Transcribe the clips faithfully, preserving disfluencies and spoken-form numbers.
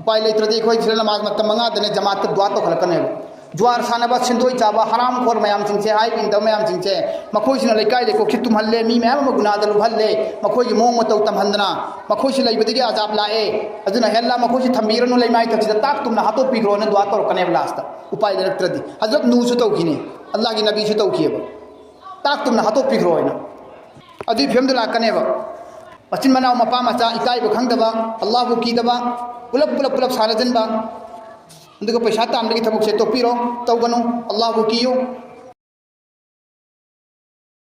ꯎꯄꯥꯏ ꯂꯩꯇ꯭ꯔꯗꯤ ꯑꯩꯈꯣꯏ ꯁꯤꯗ ꯅꯃꯥꯖ ꯃꯇꯝ ꯃꯉꯥꯗꯅꯦ ꯖꯃꯥꯠꯇ ꯗꯨꯋꯥ ꯇꯧꯈꯠꯂꯛꯀꯅꯦꯕ꯫ ꯖꯨꯋꯥꯔ ꯁꯥꯟꯅꯕ, ꯁꯦꯟꯗꯣꯏ ꯆꯥꯕ, ꯍꯔꯥꯝ ꯈꯣꯔ ꯃꯌꯥꯝꯁꯤꯡꯁꯦ, ꯍꯥꯏꯕ ꯏꯟꯗꯕ ꯃꯌꯥꯝꯁꯤꯡꯁꯦ, ꯃꯈꯣꯏꯁꯤꯅ ꯂꯩꯀꯥꯏ ꯂꯩꯀꯣꯛꯁꯤ ꯇꯨꯝꯍꯜꯂꯦ, ꯃꯤ ꯃꯌꯥꯝ ꯑꯃ ꯒꯨꯅꯥꯗ ꯂꯨꯞꯍꯜꯂꯦ, ꯃꯈꯣꯏꯒꯤ ꯃꯑꯣꯡ ꯃꯇꯧ ꯇꯝꯍꯟꯗꯅ ꯃꯈꯣꯏꯁꯤ ꯂꯩꯕꯗꯒꯤ ꯑꯖꯥꯕ ꯂꯥꯛꯑꯦ, ꯑꯗꯨꯅ ꯍꯦꯜꯂ ꯃꯈꯣꯏꯁꯤ ꯊꯝꯕꯤꯔꯅꯨ, ꯂꯩꯃꯥꯏ ꯊꯛꯁꯤꯗ ꯇꯥꯛ ꯇꯨꯝꯅ ꯍꯥꯠꯇꯣꯛꯄꯤꯈ꯭ꯔꯣꯅ ꯗꯨꯋꯥ ꯇꯧꯔꯛꯀꯅꯦꯕ ꯂꯥꯁꯇ꯫ ꯎꯄꯥꯏ ꯂꯩꯔꯛꯇ꯭ꯔꯗꯤ ꯍꯖꯔꯠ ꯅꯨꯁꯨ ꯇꯧꯈꯤꯅꯤ, ꯑꯜꯂꯥꯍꯒꯤ ꯅꯕꯤꯁꯨ ꯇꯧꯈꯤꯑꯕ, ꯇꯥꯛ ꯇꯨꯝꯅ ꯍꯥꯠꯇꯣꯛꯄꯤꯈ꯭ꯔꯣ ꯍꯥꯏꯅ꯫ ꯑꯗꯨꯒꯤ ꯐꯤꯕꯝꯗꯨ ꯂꯥꯛꯀꯅꯦꯕ꯫ ꯃꯆꯤꯟ ꯃꯅꯥꯎ, ꯃꯄꯥ ꯃꯆꯥ ꯏꯀꯥꯏꯕ ꯈꯪꯗꯕ, ꯑꯜꯂꯥꯍꯕꯨ ꯀꯤꯗꯕ, ꯄꯨꯂꯞ ꯄꯨꯂꯞ ꯄꯨꯂꯞ ꯁꯥꯟꯅꯁꯤꯟꯕ, ꯑꯗꯨꯒ ꯄꯩꯁꯥ ꯇꯥꯟꯕꯒꯤ ꯊꯕꯛꯁꯦ ꯇꯣꯛꯄꯤꯔꯣ, ꯇꯧꯒꯅꯨ꯫ ꯑꯜꯂꯥꯍꯕꯨ ꯀꯤꯌꯨ꯫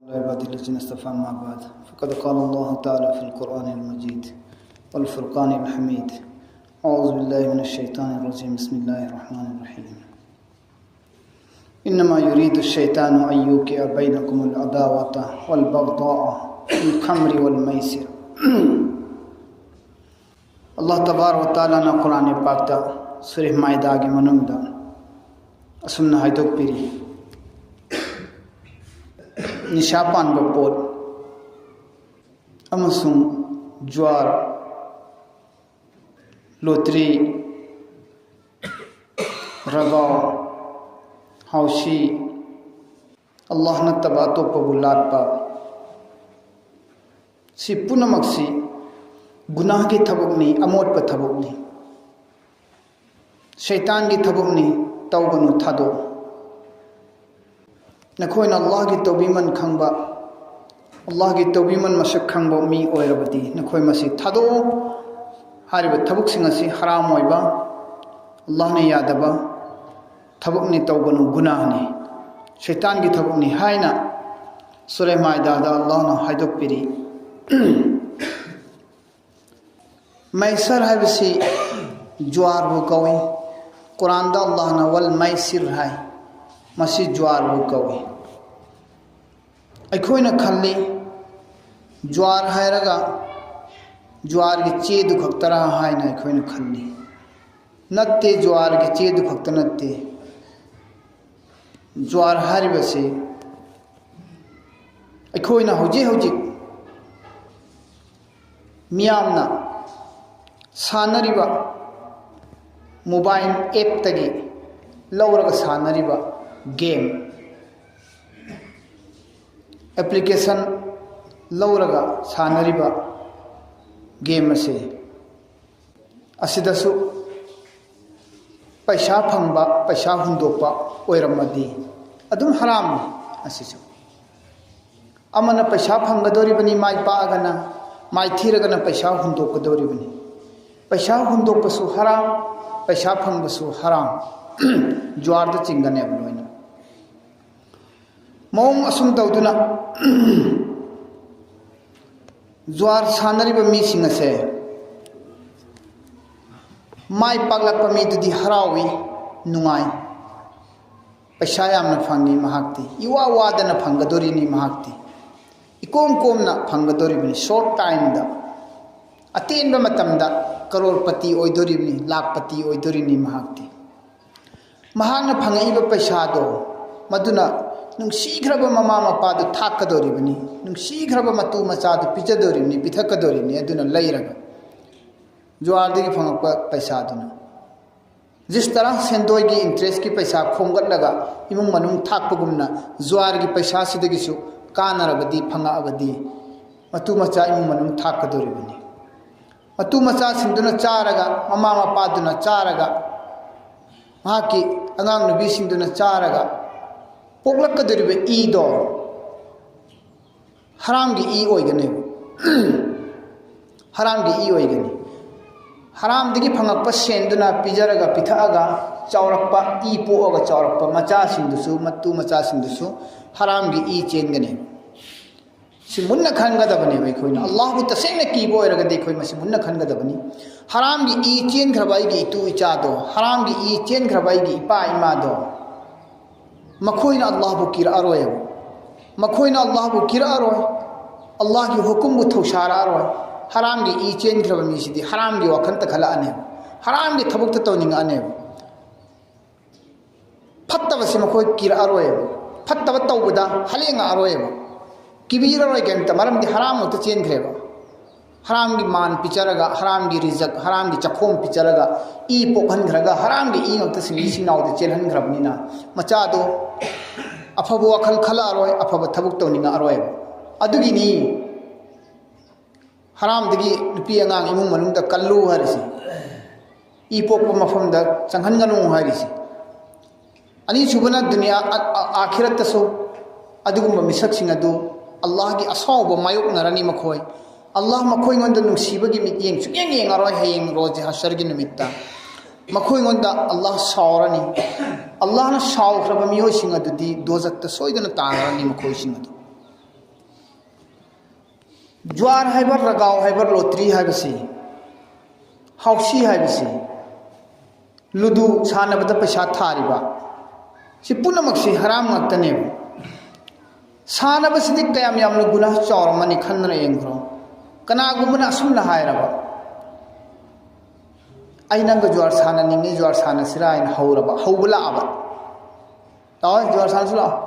عباد الذين اصطفى، أما بعد، فقد قال الله تعالى في القرآن المجيد والفرقان الحميد: أعوذ بالله من الشيطان الرجيم، بسم الله الرحمن الرحيم. إنما يريد الشيطان أن يوقع بينكم العداوة والبغضاء في الخمر والميسر. ꯑꯜꯂꯥꯍ ꯇꯕꯥꯔꯛ ꯋ ꯇꯥꯂꯥꯅ ꯀꯨꯔꯥꯟ ꯄꯥꯛꯇ ꯁꯨꯔꯦ ꯃꯥꯏꯗꯥꯒꯤ ꯃꯅꯨꯡꯗ ꯑꯁꯨꯝꯅ ꯍꯥꯏꯗꯣꯛꯄꯤꯔꯤ: ꯅꯤꯁꯥ ꯄꯥꯟꯕ ꯄꯣꯠ ꯑꯃꯁꯨꯡ ꯖꯨꯋꯥꯔ, ꯂꯣꯇ꯭ꯔꯤ, ꯔꯒꯥꯎ, ꯍꯥꯎꯁꯤ, ꯑꯜꯂꯥꯍ ꯅꯠꯇꯕ ꯑꯇꯣꯞꯄꯕꯨ ꯂꯥꯠꯄ, ꯁꯤ ꯄꯨꯝꯅꯃꯛꯁꯤ ꯒꯨꯅꯥꯍꯒꯤ ꯊꯕꯛꯅꯤ, ꯑꯃꯣꯠꯄ ꯊꯕꯛꯅꯤ, ꯁꯩꯇꯥꯟꯒꯤ ꯊꯕꯛꯅꯤ, ꯇꯧꯒꯅꯨ, ꯊꯥꯗꯣꯛꯎ꯫ ꯅꯈꯣꯏꯅ ꯑꯜꯂꯥꯍꯒꯤ ꯇꯧꯕꯤꯃꯟ ꯈꯪꯕ, ꯑꯜꯂꯥꯍꯒꯤ ꯇꯧꯕꯤꯃꯟ ꯃꯁꯛ ꯈꯪꯕ ꯃꯤ ꯑꯣꯏꯔꯕꯗꯤ ꯅꯈꯣꯏ ꯃꯁꯤ ꯊꯥꯗꯣꯛꯎ꯫ ꯍꯥꯏꯔꯤꯕ ꯊꯕꯛꯁꯤꯡ ꯑꯁꯤ ꯍꯔꯥꯝ ꯑꯣꯏꯕ, ꯑꯜꯂꯥꯍꯅ ꯌꯥꯗꯕ ꯊꯕꯛꯅꯤ, ꯇꯧꯒꯅꯨ, ꯒꯨꯅꯥꯍꯅꯤ, ꯁꯩꯇꯥꯟꯒꯤ ꯊꯕꯛꯅꯤ ꯍꯥꯏꯅ ꯁꯨꯔꯦ ꯃꯥꯏꯗꯥꯗ ꯑꯜꯂꯥꯍꯅ ꯍꯥꯏꯗꯣꯛꯄꯤꯔꯤ꯫ ꯃꯩꯁꯔ ꯍꯥꯏꯕꯁꯤ ꯖꯨꯋꯥꯔꯕꯨ ꯀꯧꯏ꯫ ꯀꯨꯔꯥꯟꯗ ꯑꯜꯂꯥꯍꯅ "ꯋꯜ ꯃꯩꯁꯤꯔ" ꯍꯥꯏ, ꯃꯁꯤ ꯖꯨꯋꯥꯔꯕꯨ ꯀꯧꯏ꯫ ꯑꯩꯈꯣꯏꯅ ꯈꯜꯂꯤ, ꯖꯨꯋꯥꯔ ꯍꯥꯏꯔꯒ ꯖꯨꯋꯥꯔꯒꯤ ꯆꯦꯗꯨ ꯈꯛꯇꯔꯥ ꯍꯥꯏꯅ ꯑꯩꯈꯣꯏꯅ ꯈꯜꯂꯤ꯫ ꯅꯠꯇꯦ, ꯖꯨꯋꯥꯔꯒꯤ ꯆꯦꯗꯨ ꯈꯛꯇ ꯅꯠꯇꯦ꯫ ꯖꯨꯋꯥꯔ ꯍꯥꯏꯔꯤꯕꯁꯤ ꯑꯩꯈꯣꯏꯅ ꯍꯧꯖꯤꯛ ꯍꯧꯖꯤꯛ ꯃꯤꯌꯥꯝꯅ ꯁꯥꯟꯅꯔꯤꯕ, ꯃꯣꯕꯥꯏꯜ ꯑꯦꯞꯇꯒꯤ ꯂꯧꯔꯒ ꯁꯥꯟꯅꯔꯤꯕ ꯒꯦꯝ, ꯑꯦꯄ꯭ꯂꯤꯀꯦꯁꯟ ꯂꯧꯔꯒ ꯁꯥꯟꯅꯔꯤꯕ ꯒꯦꯝ ꯑꯁꯤ, ꯑꯁꯤꯗꯁꯨ ꯄꯩꯁꯥ ꯐꯪꯕ, ꯄꯩꯁꯥ ꯍꯨꯟꯗꯣꯛꯄ ꯑꯣꯏꯔꯝꯃꯗꯤ ꯑꯗꯨꯝ ꯍꯔꯥꯝꯅꯤ꯫ ꯑꯁꯤꯁꯨ ꯑꯃꯅ ꯄꯩꯁꯥ ꯐꯪꯒꯗꯧꯔꯤꯕꯅꯤ, ꯃꯥꯏ ꯄꯥꯛꯑꯒꯅ, ꯃꯥꯏꯊꯤꯔꯒꯅ ꯄꯩꯁꯥ ꯍꯨꯟꯗꯣꯛꯀꯗꯧꯔꯤꯕꯅꯤ꯫ ꯄꯩꯁꯥ ꯍꯨꯟꯗꯣꯛꯄꯁꯨ ꯍꯔꯥꯝ, ꯄꯩꯁꯥ ꯐꯪꯕꯁꯨ ꯍꯔꯥꯝ꯫ ꯖꯨꯋꯥꯔꯗ ꯆꯤꯡꯒꯅꯦꯕ ꯂꯣꯏꯅ꯫ ꯃꯑꯣꯡ ꯑꯁꯨꯝ ꯇꯧꯗꯨꯅ ꯖꯨꯋꯥꯔ ꯁꯥꯟꯅꯔꯤꯕ ꯃꯤꯁꯤꯡ ꯑꯁꯦ, ꯃꯥꯏ ꯄꯥꯛꯂꯛꯄ ꯃꯤꯗꯨꯗꯤ ꯍꯔꯥꯎꯏ, ꯅꯨꯡꯉꯥꯏ, ꯄꯩꯁꯥ ꯌꯥꯝꯅ ꯐꯪꯉꯤ ꯃꯍꯥꯛꯇꯤ, ꯏꯋꯥ ꯋꯥꯗꯅ ꯐꯪꯒꯗꯣꯔꯤꯅꯤ ꯃꯍꯥꯛꯇꯤ, ꯏꯀꯣꯝ ꯀꯣꯝꯅ ꯐꯪꯒꯗꯣꯔꯤꯕꯅꯤ, ꯁꯣꯔꯠ ꯇꯥꯏꯝꯗ, ꯑꯇꯦꯟꯕ ꯃꯇꯝꯗ ꯀꯔꯣꯔꯄꯇꯤ ꯑꯣꯏꯗꯣꯔꯤꯕꯅꯤ, ꯂꯥꯛꯄꯇꯤ ꯑꯣꯏꯗꯣꯔꯤꯕꯅꯤ ꯃꯍꯥꯛꯇꯤ꯫ ꯃꯍꯥꯛꯅ ꯐꯪꯉꯛꯏꯕ ꯄꯩꯁꯥꯗꯣ, ꯃꯗꯨꯅ ꯅꯨꯡꯁꯤꯈ꯭ꯔꯕ ꯃꯃꯥ ꯃꯄꯥꯗꯨ ꯊꯥꯛꯀꯗꯧꯔꯤꯕꯅꯤ, ꯅꯨꯡꯁꯤꯈ꯭ꯔꯕ ꯃꯇꯨ ꯃꯆꯥꯗꯨ ꯄꯤꯖꯗꯧꯔꯤꯕꯅꯤ, ꯄꯤꯊꯛꯀꯗꯧꯔꯤꯕꯅꯤ꯫ ꯑꯗꯨꯅ ꯂꯩꯔꯒ, ꯖꯨꯋꯥꯔꯗꯒꯤ ꯐꯪꯉꯛꯄ ꯄꯩꯁꯥꯗꯨꯅ, ꯖꯤꯁ ꯇꯔꯥ ꯁꯦꯟꯗꯣꯏꯒꯤ ꯏꯟꯇꯔꯦꯁꯀꯤ ꯄꯩꯁꯥ ꯈꯣꯝꯒꯠꯂꯒ ꯏꯃꯨꯡ ꯃꯅꯨꯡ ꯊꯥꯛꯄꯒꯨꯝꯅ, ꯖꯨꯋꯥꯔꯒꯤ ꯄꯩꯁꯥꯁꯤꯗꯒꯤꯁꯨ ꯀꯥꯟꯅꯔꯕꯗꯤ, ꯐꯪꯉꯛꯑꯕꯗꯤ, ꯃꯇꯨ ꯃꯆꯥ ꯏꯃꯨꯡ ꯃꯅꯨꯡ ꯊꯥꯛꯀꯗꯧꯔꯤꯕꯅꯤ꯫ ꯃꯇꯨ ꯃꯆꯥꯁꯤꯡꯗꯨꯅ ꯆꯥꯔꯒ, ꯃꯃꯥ ꯃꯄꯥꯗꯨꯅ ꯆꯥꯔꯒ, ꯃꯍꯥꯛꯀꯤ ꯑꯉꯥꯡ ꯅꯨꯄꯤꯁꯤꯡꯗꯨꯅ ꯆꯥꯔꯒ ꯄꯣꯛꯂꯛꯀꯗꯧꯔꯤꯕ ꯏꯗꯣ ꯍꯔꯥꯝꯒꯤ ꯏ ꯑꯣꯏꯒꯅꯦꯕ꯫ ꯍꯔꯥꯝꯒꯤ ꯏ ꯑꯣꯏꯒꯅꯤ꯫ ꯍꯔꯥꯝꯗꯒꯤ ꯐꯪꯉꯛꯄ ꯁꯦꯟꯗꯨꯅ ꯄꯤꯖꯔꯒ, ꯄꯤꯊꯛꯑꯒ ꯆꯥꯎꯔꯛꯄ, ꯏ ꯄꯣꯛꯑꯒ ꯆꯥꯎꯔꯛꯄ ꯃꯆꯥꯁꯤꯡꯗꯨꯁꯨ, ꯃꯇꯨ ꯃꯆꯥꯁꯤꯡꯗꯨꯁꯨ ꯍꯔꯥꯝꯒꯤ ꯏ ꯆꯦꯟꯒꯅꯦꯕ꯫ ꯁꯤ ꯃꯨꯟꯅ ꯈꯟꯒꯗꯕꯅꯦꯕ ꯑꯩꯈꯣꯏꯅ꯫ ꯑꯜꯂꯥꯍꯕꯨ ꯇꯁꯦꯡꯅ ꯀꯤꯕ ꯑꯣꯏꯔꯒꯗꯤ ꯑꯩꯈꯣꯏ ꯃꯁꯤ ꯃꯨꯟꯅ ꯈꯟꯒꯗꯕꯅꯤ꯫ ꯍꯔꯥꯝꯒꯤ ꯏ ꯆꯦꯟꯈ꯭ꯔꯕ ꯑꯩꯒꯤ ꯏꯇꯨ ꯏꯆꯥꯗꯣ, ꯍꯔꯥꯝꯒꯤ ꯏ ꯆꯦꯟꯈ꯭ꯔꯕ ꯑꯩꯒꯤ ꯏꯄꯥ ꯏꯃꯥꯗꯣ, ꯃꯈꯣꯏꯅ ꯑꯜꯂꯥꯍꯕꯨ ꯀꯤꯔꯛꯑꯔꯣꯏꯕ꯫ ꯃꯈꯣꯏꯅ ꯑꯜꯂꯥꯍꯕꯨ ꯀꯤꯔꯛꯑꯔꯣꯏ꯫ ꯑꯜꯂꯥꯍꯒꯤ ꯍꯨꯀꯨꯝꯕꯨ ꯊꯧꯁꯥꯔꯛꯑꯔꯣꯏ꯫ ꯍꯔꯥꯝꯒꯤ ꯏ ꯆꯦꯟꯈ꯭ꯔꯕ ꯃꯤꯁꯤꯗꯤ ꯍꯔꯥꯝꯒꯤ ꯋꯥꯈꯜꯇ ꯈꯜꯂꯛꯑꯅꯦꯕ, ꯍꯔꯥꯝꯒꯤ ꯊꯕꯛꯇ ꯇꯧꯅꯤꯡꯉꯛꯑꯅꯦꯕ꯫ ꯐꯠꯇꯕꯁꯤ ꯃꯈꯣꯏ ꯀꯤꯔꯛꯑꯔꯣꯏꯕ꯫ ꯐꯠꯇꯕ ꯇꯧꯕꯗ ꯍꯂꯦꯡꯉꯛꯑꯔꯣꯏꯕ, ꯀꯤꯕꯤꯔꯔꯣꯏ ꯀꯩꯝꯇ, ꯃꯔꯝꯗꯤ ꯍꯔꯥꯝ ꯉꯥꯛꯇ ꯆꯦꯟꯈ꯭ꯔꯦꯕ꯫ ꯍꯔꯥꯝꯒꯤ ꯃꯥꯟ ꯄꯤꯖꯔꯒ, ꯍꯔꯥꯝꯒꯤ ꯔꯤꯖꯛ, ꯍꯔꯥꯝꯒꯤ ꯆꯥꯛꯈꯣꯝ ꯄꯤꯖꯔꯒ, ꯏ ꯄꯣꯛꯍꯟꯈ꯭ꯔꯒ, ꯍꯔꯥꯝꯒꯤ ꯏ ꯉꯥꯛꯇ ꯁꯤꯡꯂꯤ ꯁꯤꯡꯅꯥꯎꯗ ꯆꯦꯜꯍꯟꯈ꯭ꯔꯕꯅꯤꯅ, ꯃꯆꯥꯗꯣ ꯑꯐꯕ ꯋꯥꯈꯜ ꯈꯜꯂꯛꯑꯔꯣꯏ, ꯑꯐꯕ ꯊꯕꯛ ꯇꯧꯅꯤꯡꯉꯛꯑꯔꯣꯏꯕ꯫ ꯑꯗꯨꯒꯤꯅꯤ ꯍꯔꯥꯝꯗꯒꯤ ꯅꯨꯄꯤ ꯑꯉꯥꯡ ꯏꯃꯨꯡ ꯃꯅꯨꯡꯗ ꯀꯜꯂꯨ ꯍꯥꯏꯔꯤꯁꯤ, ꯏ ꯄꯣꯛꯄ ꯃꯐꯝꯗ ꯆꯪꯍꯟꯒꯅꯨ ꯍꯥꯏꯔꯤꯁꯤ꯫ ꯑꯅꯤꯁꯨꯕꯅ ꯗꯨꯅꯤꯌꯥ, ꯑ-, ꯑ-, ꯑꯥꯈꯤꯔꯠꯇꯁꯨ ꯑꯗꯨꯒꯨꯝꯕ ꯃꯤꯁꯛꯁꯤꯡ ꯑꯗꯨ ꯑꯜꯂꯥꯍꯒꯤ ꯑꯁꯥꯎꯕ ꯃꯥꯌꯣꯛꯅꯔꯅꯤ ꯃꯈꯣꯏ꯫ ꯑꯜꯂꯥꯍ ꯃꯈꯣꯏꯉꯣꯟꯗ ꯅꯨꯡꯁꯤꯕꯒꯤ ꯃꯤꯠꯌꯦꯡ ꯁꯨꯛꯌꯦꯡ ꯌꯦꯡꯉꯔꯣꯏ ꯍꯌꯦꯡ ꯔꯣꯖꯦ ꯍꯁꯔꯒꯤ ꯅꯨꯃꯤꯠꯇ꯫ ꯃꯈꯣꯏꯉꯣꯟꯗ ꯑꯜꯂꯥꯍ ꯁꯥꯎꯔꯅꯤ꯫ ꯑꯜꯂꯥꯍꯅ ꯁꯥꯎꯈ꯭ꯔꯕ ꯃꯤꯑꯣꯏꯁꯤꯡ ꯑꯗꯨꯗꯤ ꯗꯣꯖꯛꯇ ꯁꯣꯏꯗꯅ ꯇꯥꯔꯅꯤ ꯃꯈꯣꯏꯁꯤꯡ ꯑꯗꯨ꯫ ꯖ꯭ꯋꯥꯔ ꯍꯥꯏꯕ, ꯔꯒꯥꯎ ꯍꯥꯏꯕ, ꯂꯣꯇ꯭ꯔꯤ ꯍꯥꯏꯕꯁꯤ, ꯍꯥꯎꯁꯤ ꯍꯥꯏꯕꯁꯤ, ꯂꯨꯗꯨ ꯁꯥꯟꯅꯕꯗ ꯄꯩꯁꯥ ꯊꯥꯔꯤꯕ, ꯁꯤ ꯄꯨꯝꯅꯃꯛꯁꯤ ꯍꯔꯥꯝ ꯉꯥꯛꯇꯅꯦꯕ꯫ ꯁꯥꯟꯅꯕꯁꯤꯗꯤ ꯀꯌꯥꯝ ꯌꯥꯝꯅ ꯒꯨꯅꯥꯍ ꯆꯥꯎꯔꯝꯃꯅꯤ ꯈꯟꯗꯅ ꯌꯦꯡꯈ꯭ꯔꯣ꯫ ꯀꯅꯥꯒꯨꯝꯕꯅ ꯑꯁꯨꯝꯅ ꯍꯥꯏꯔꯕ, "ꯑꯩ ꯅꯪꯒ ꯖ꯭ꯋꯥꯔ ꯁꯥꯟꯅꯅꯤꯡꯉꯤ, ꯖ꯭ꯋꯥꯔ ꯁꯥꯟꯅꯁꯤꯔꯥ?" ꯍꯥꯏꯅ ꯍꯧꯔꯕ, ꯍꯧꯕ ꯂꯥꯛꯑꯕ, "ꯂꯥꯛꯑꯣ, ꯖ꯭ꯋꯥꯔ ꯁꯥꯟꯅꯁꯤ ꯂꯥꯛꯑꯣ,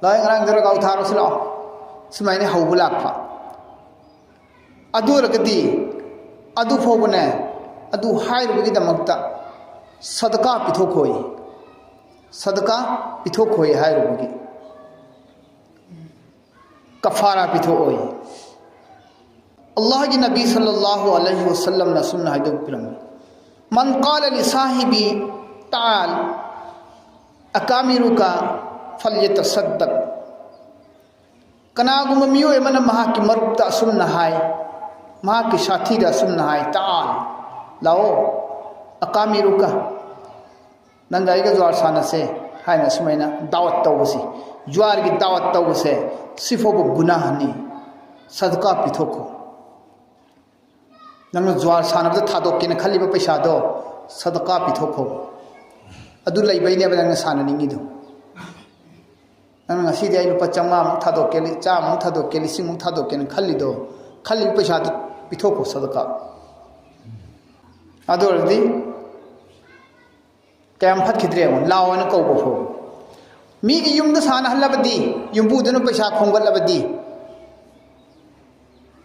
ꯂꯥꯛꯑꯣ, ꯉꯔꯥꯡꯗ ꯔꯒꯥꯎ ꯊꯥꯔꯨꯁꯤ ꯂꯥꯛꯑꯣ", ꯁꯨꯃꯥꯏꯅ ꯍꯧꯕ ꯂꯥꯛꯄ꯫ ꯑꯗꯨ ꯑꯣꯏꯔꯒꯗꯤ ꯑꯗꯨ ꯐꯥꯎꯕꯅꯦ, ꯑꯗꯨ ꯍꯥꯏꯔꯨꯕꯒꯤꯗꯃꯛꯇ ꯁꯗꯀꯥ ꯄꯤꯊꯣꯛꯈꯣꯏ, ꯁꯗꯀꯥ ꯄꯤꯊꯣꯛꯈꯣꯏ ꯍꯥꯏꯔꯨꯕꯒꯤ ꯀꯐꯥꯔꯥ ꯄꯤꯊꯣꯛꯑꯣꯏ꯫ ꯑꯜꯂꯥꯍꯒꯤ ꯅꯕꯤ ꯁꯜꯂꯜꯂꯥꯍꯨ ꯑꯂꯩꯍꯤ ꯋꯁꯜꯂꯝꯅ ꯑꯁꯨꯝꯅ ꯍꯥꯏꯗꯣꯛꯄꯤꯔꯝꯃꯤ, "ꯃꯟ ꯀꯥꯂ ꯂꯤꯁꯥꯍꯤꯕꯤ ꯇꯥꯜ ꯑꯀꯥꯃꯤꯔꯨꯀ ꯐꯜꯌꯇꯁꯗꯛ"꯫ ꯀꯅꯥꯒꯨꯝꯕ ꯃꯤꯑꯣꯏ ꯑꯃꯅ ꯃꯍꯥꯛꯀꯤ ꯃꯔꯨꯞꯇ ꯑꯁꯨꯝꯅ ꯍꯥꯏ, ꯃꯍꯥꯛꯀꯤ ꯁꯥꯊꯤꯗ ꯑꯁꯨꯝꯅ ꯍꯥꯏ, "ꯇꯥꯜ, ꯂꯥꯛꯑꯣ, ꯑꯀꯥꯃꯤꯔꯨꯀ, ꯅꯪꯒ ꯑꯩꯒ ꯖ꯭ꯋꯥꯔ ꯁꯥꯟꯅꯁꯦ" ꯍꯥꯏꯅ ꯁꯨꯃꯥꯏꯅ ꯗꯥꯋꯠ ꯇꯧꯕꯁꯤ, ꯖ꯭ꯋꯥꯔꯒꯤ ꯗꯥꯋꯠ ꯇꯧꯕꯁꯦ, ꯁꯤꯐꯥꯎꯕ ꯒꯨꯅꯥꯍꯅꯤ꯫ ꯁꯗꯀꯥ ꯄꯤꯊꯣꯛꯈꯣ꯫ ꯅꯪꯅ ꯖ꯭ꯋꯥꯔ ꯁꯥꯟꯅꯕꯗ ꯊꯥꯗꯣꯛꯀꯦꯅ ꯈꯜꯂꯤꯕ ꯄꯩꯁꯥꯗꯣ ꯁꯗꯀꯥ ꯄꯤꯊꯣꯛꯈꯣ꯫ ꯑꯗꯨ ꯂꯩꯕꯩꯅꯦꯕ ꯅꯪꯅ ꯁꯥꯟꯅꯅꯤꯡꯉꯤꯗꯣ꯫ ꯅꯪꯅ ꯉꯁꯤꯗꯤ ꯑꯩ ꯂꯨꯄꯥ ꯆꯥꯝꯃꯉꯥꯃꯨꯛ ꯊꯥꯗꯣꯛꯀꯦ, ꯆꯥꯝꯃꯃꯨꯛ ꯊꯥꯗꯣꯛꯀꯦ, ꯂꯤꯁꯤꯡꯃꯨꯛ ꯊꯥꯗꯣꯛꯀꯦꯅ ꯈꯜꯂꯤꯗꯣ, ꯈꯜꯂꯤꯕ ꯄꯩꯁꯥꯗꯨ ꯄꯤꯊꯣꯛꯈꯣ ꯁꯗꯀꯥ꯫ ꯑꯗꯨ ꯑꯣꯏꯔꯗꯤ ꯀꯌꯥꯝ ꯐꯠꯈꯤꯗ꯭ꯔꯦ ꯌꯦꯡꯉꯣ, ꯂꯥꯛꯑꯣꯅ ꯀꯧꯕ ꯐꯥꯎ꯫ ꯃꯤꯒꯤ ꯌꯨꯝꯗ ꯁꯥꯟꯅꯍꯜꯂꯕꯗꯤ, ꯌꯨꯝꯕꯨꯗꯨꯅ ꯄꯩꯁꯥ ꯈꯣꯝꯒꯠꯂꯕꯗꯤ,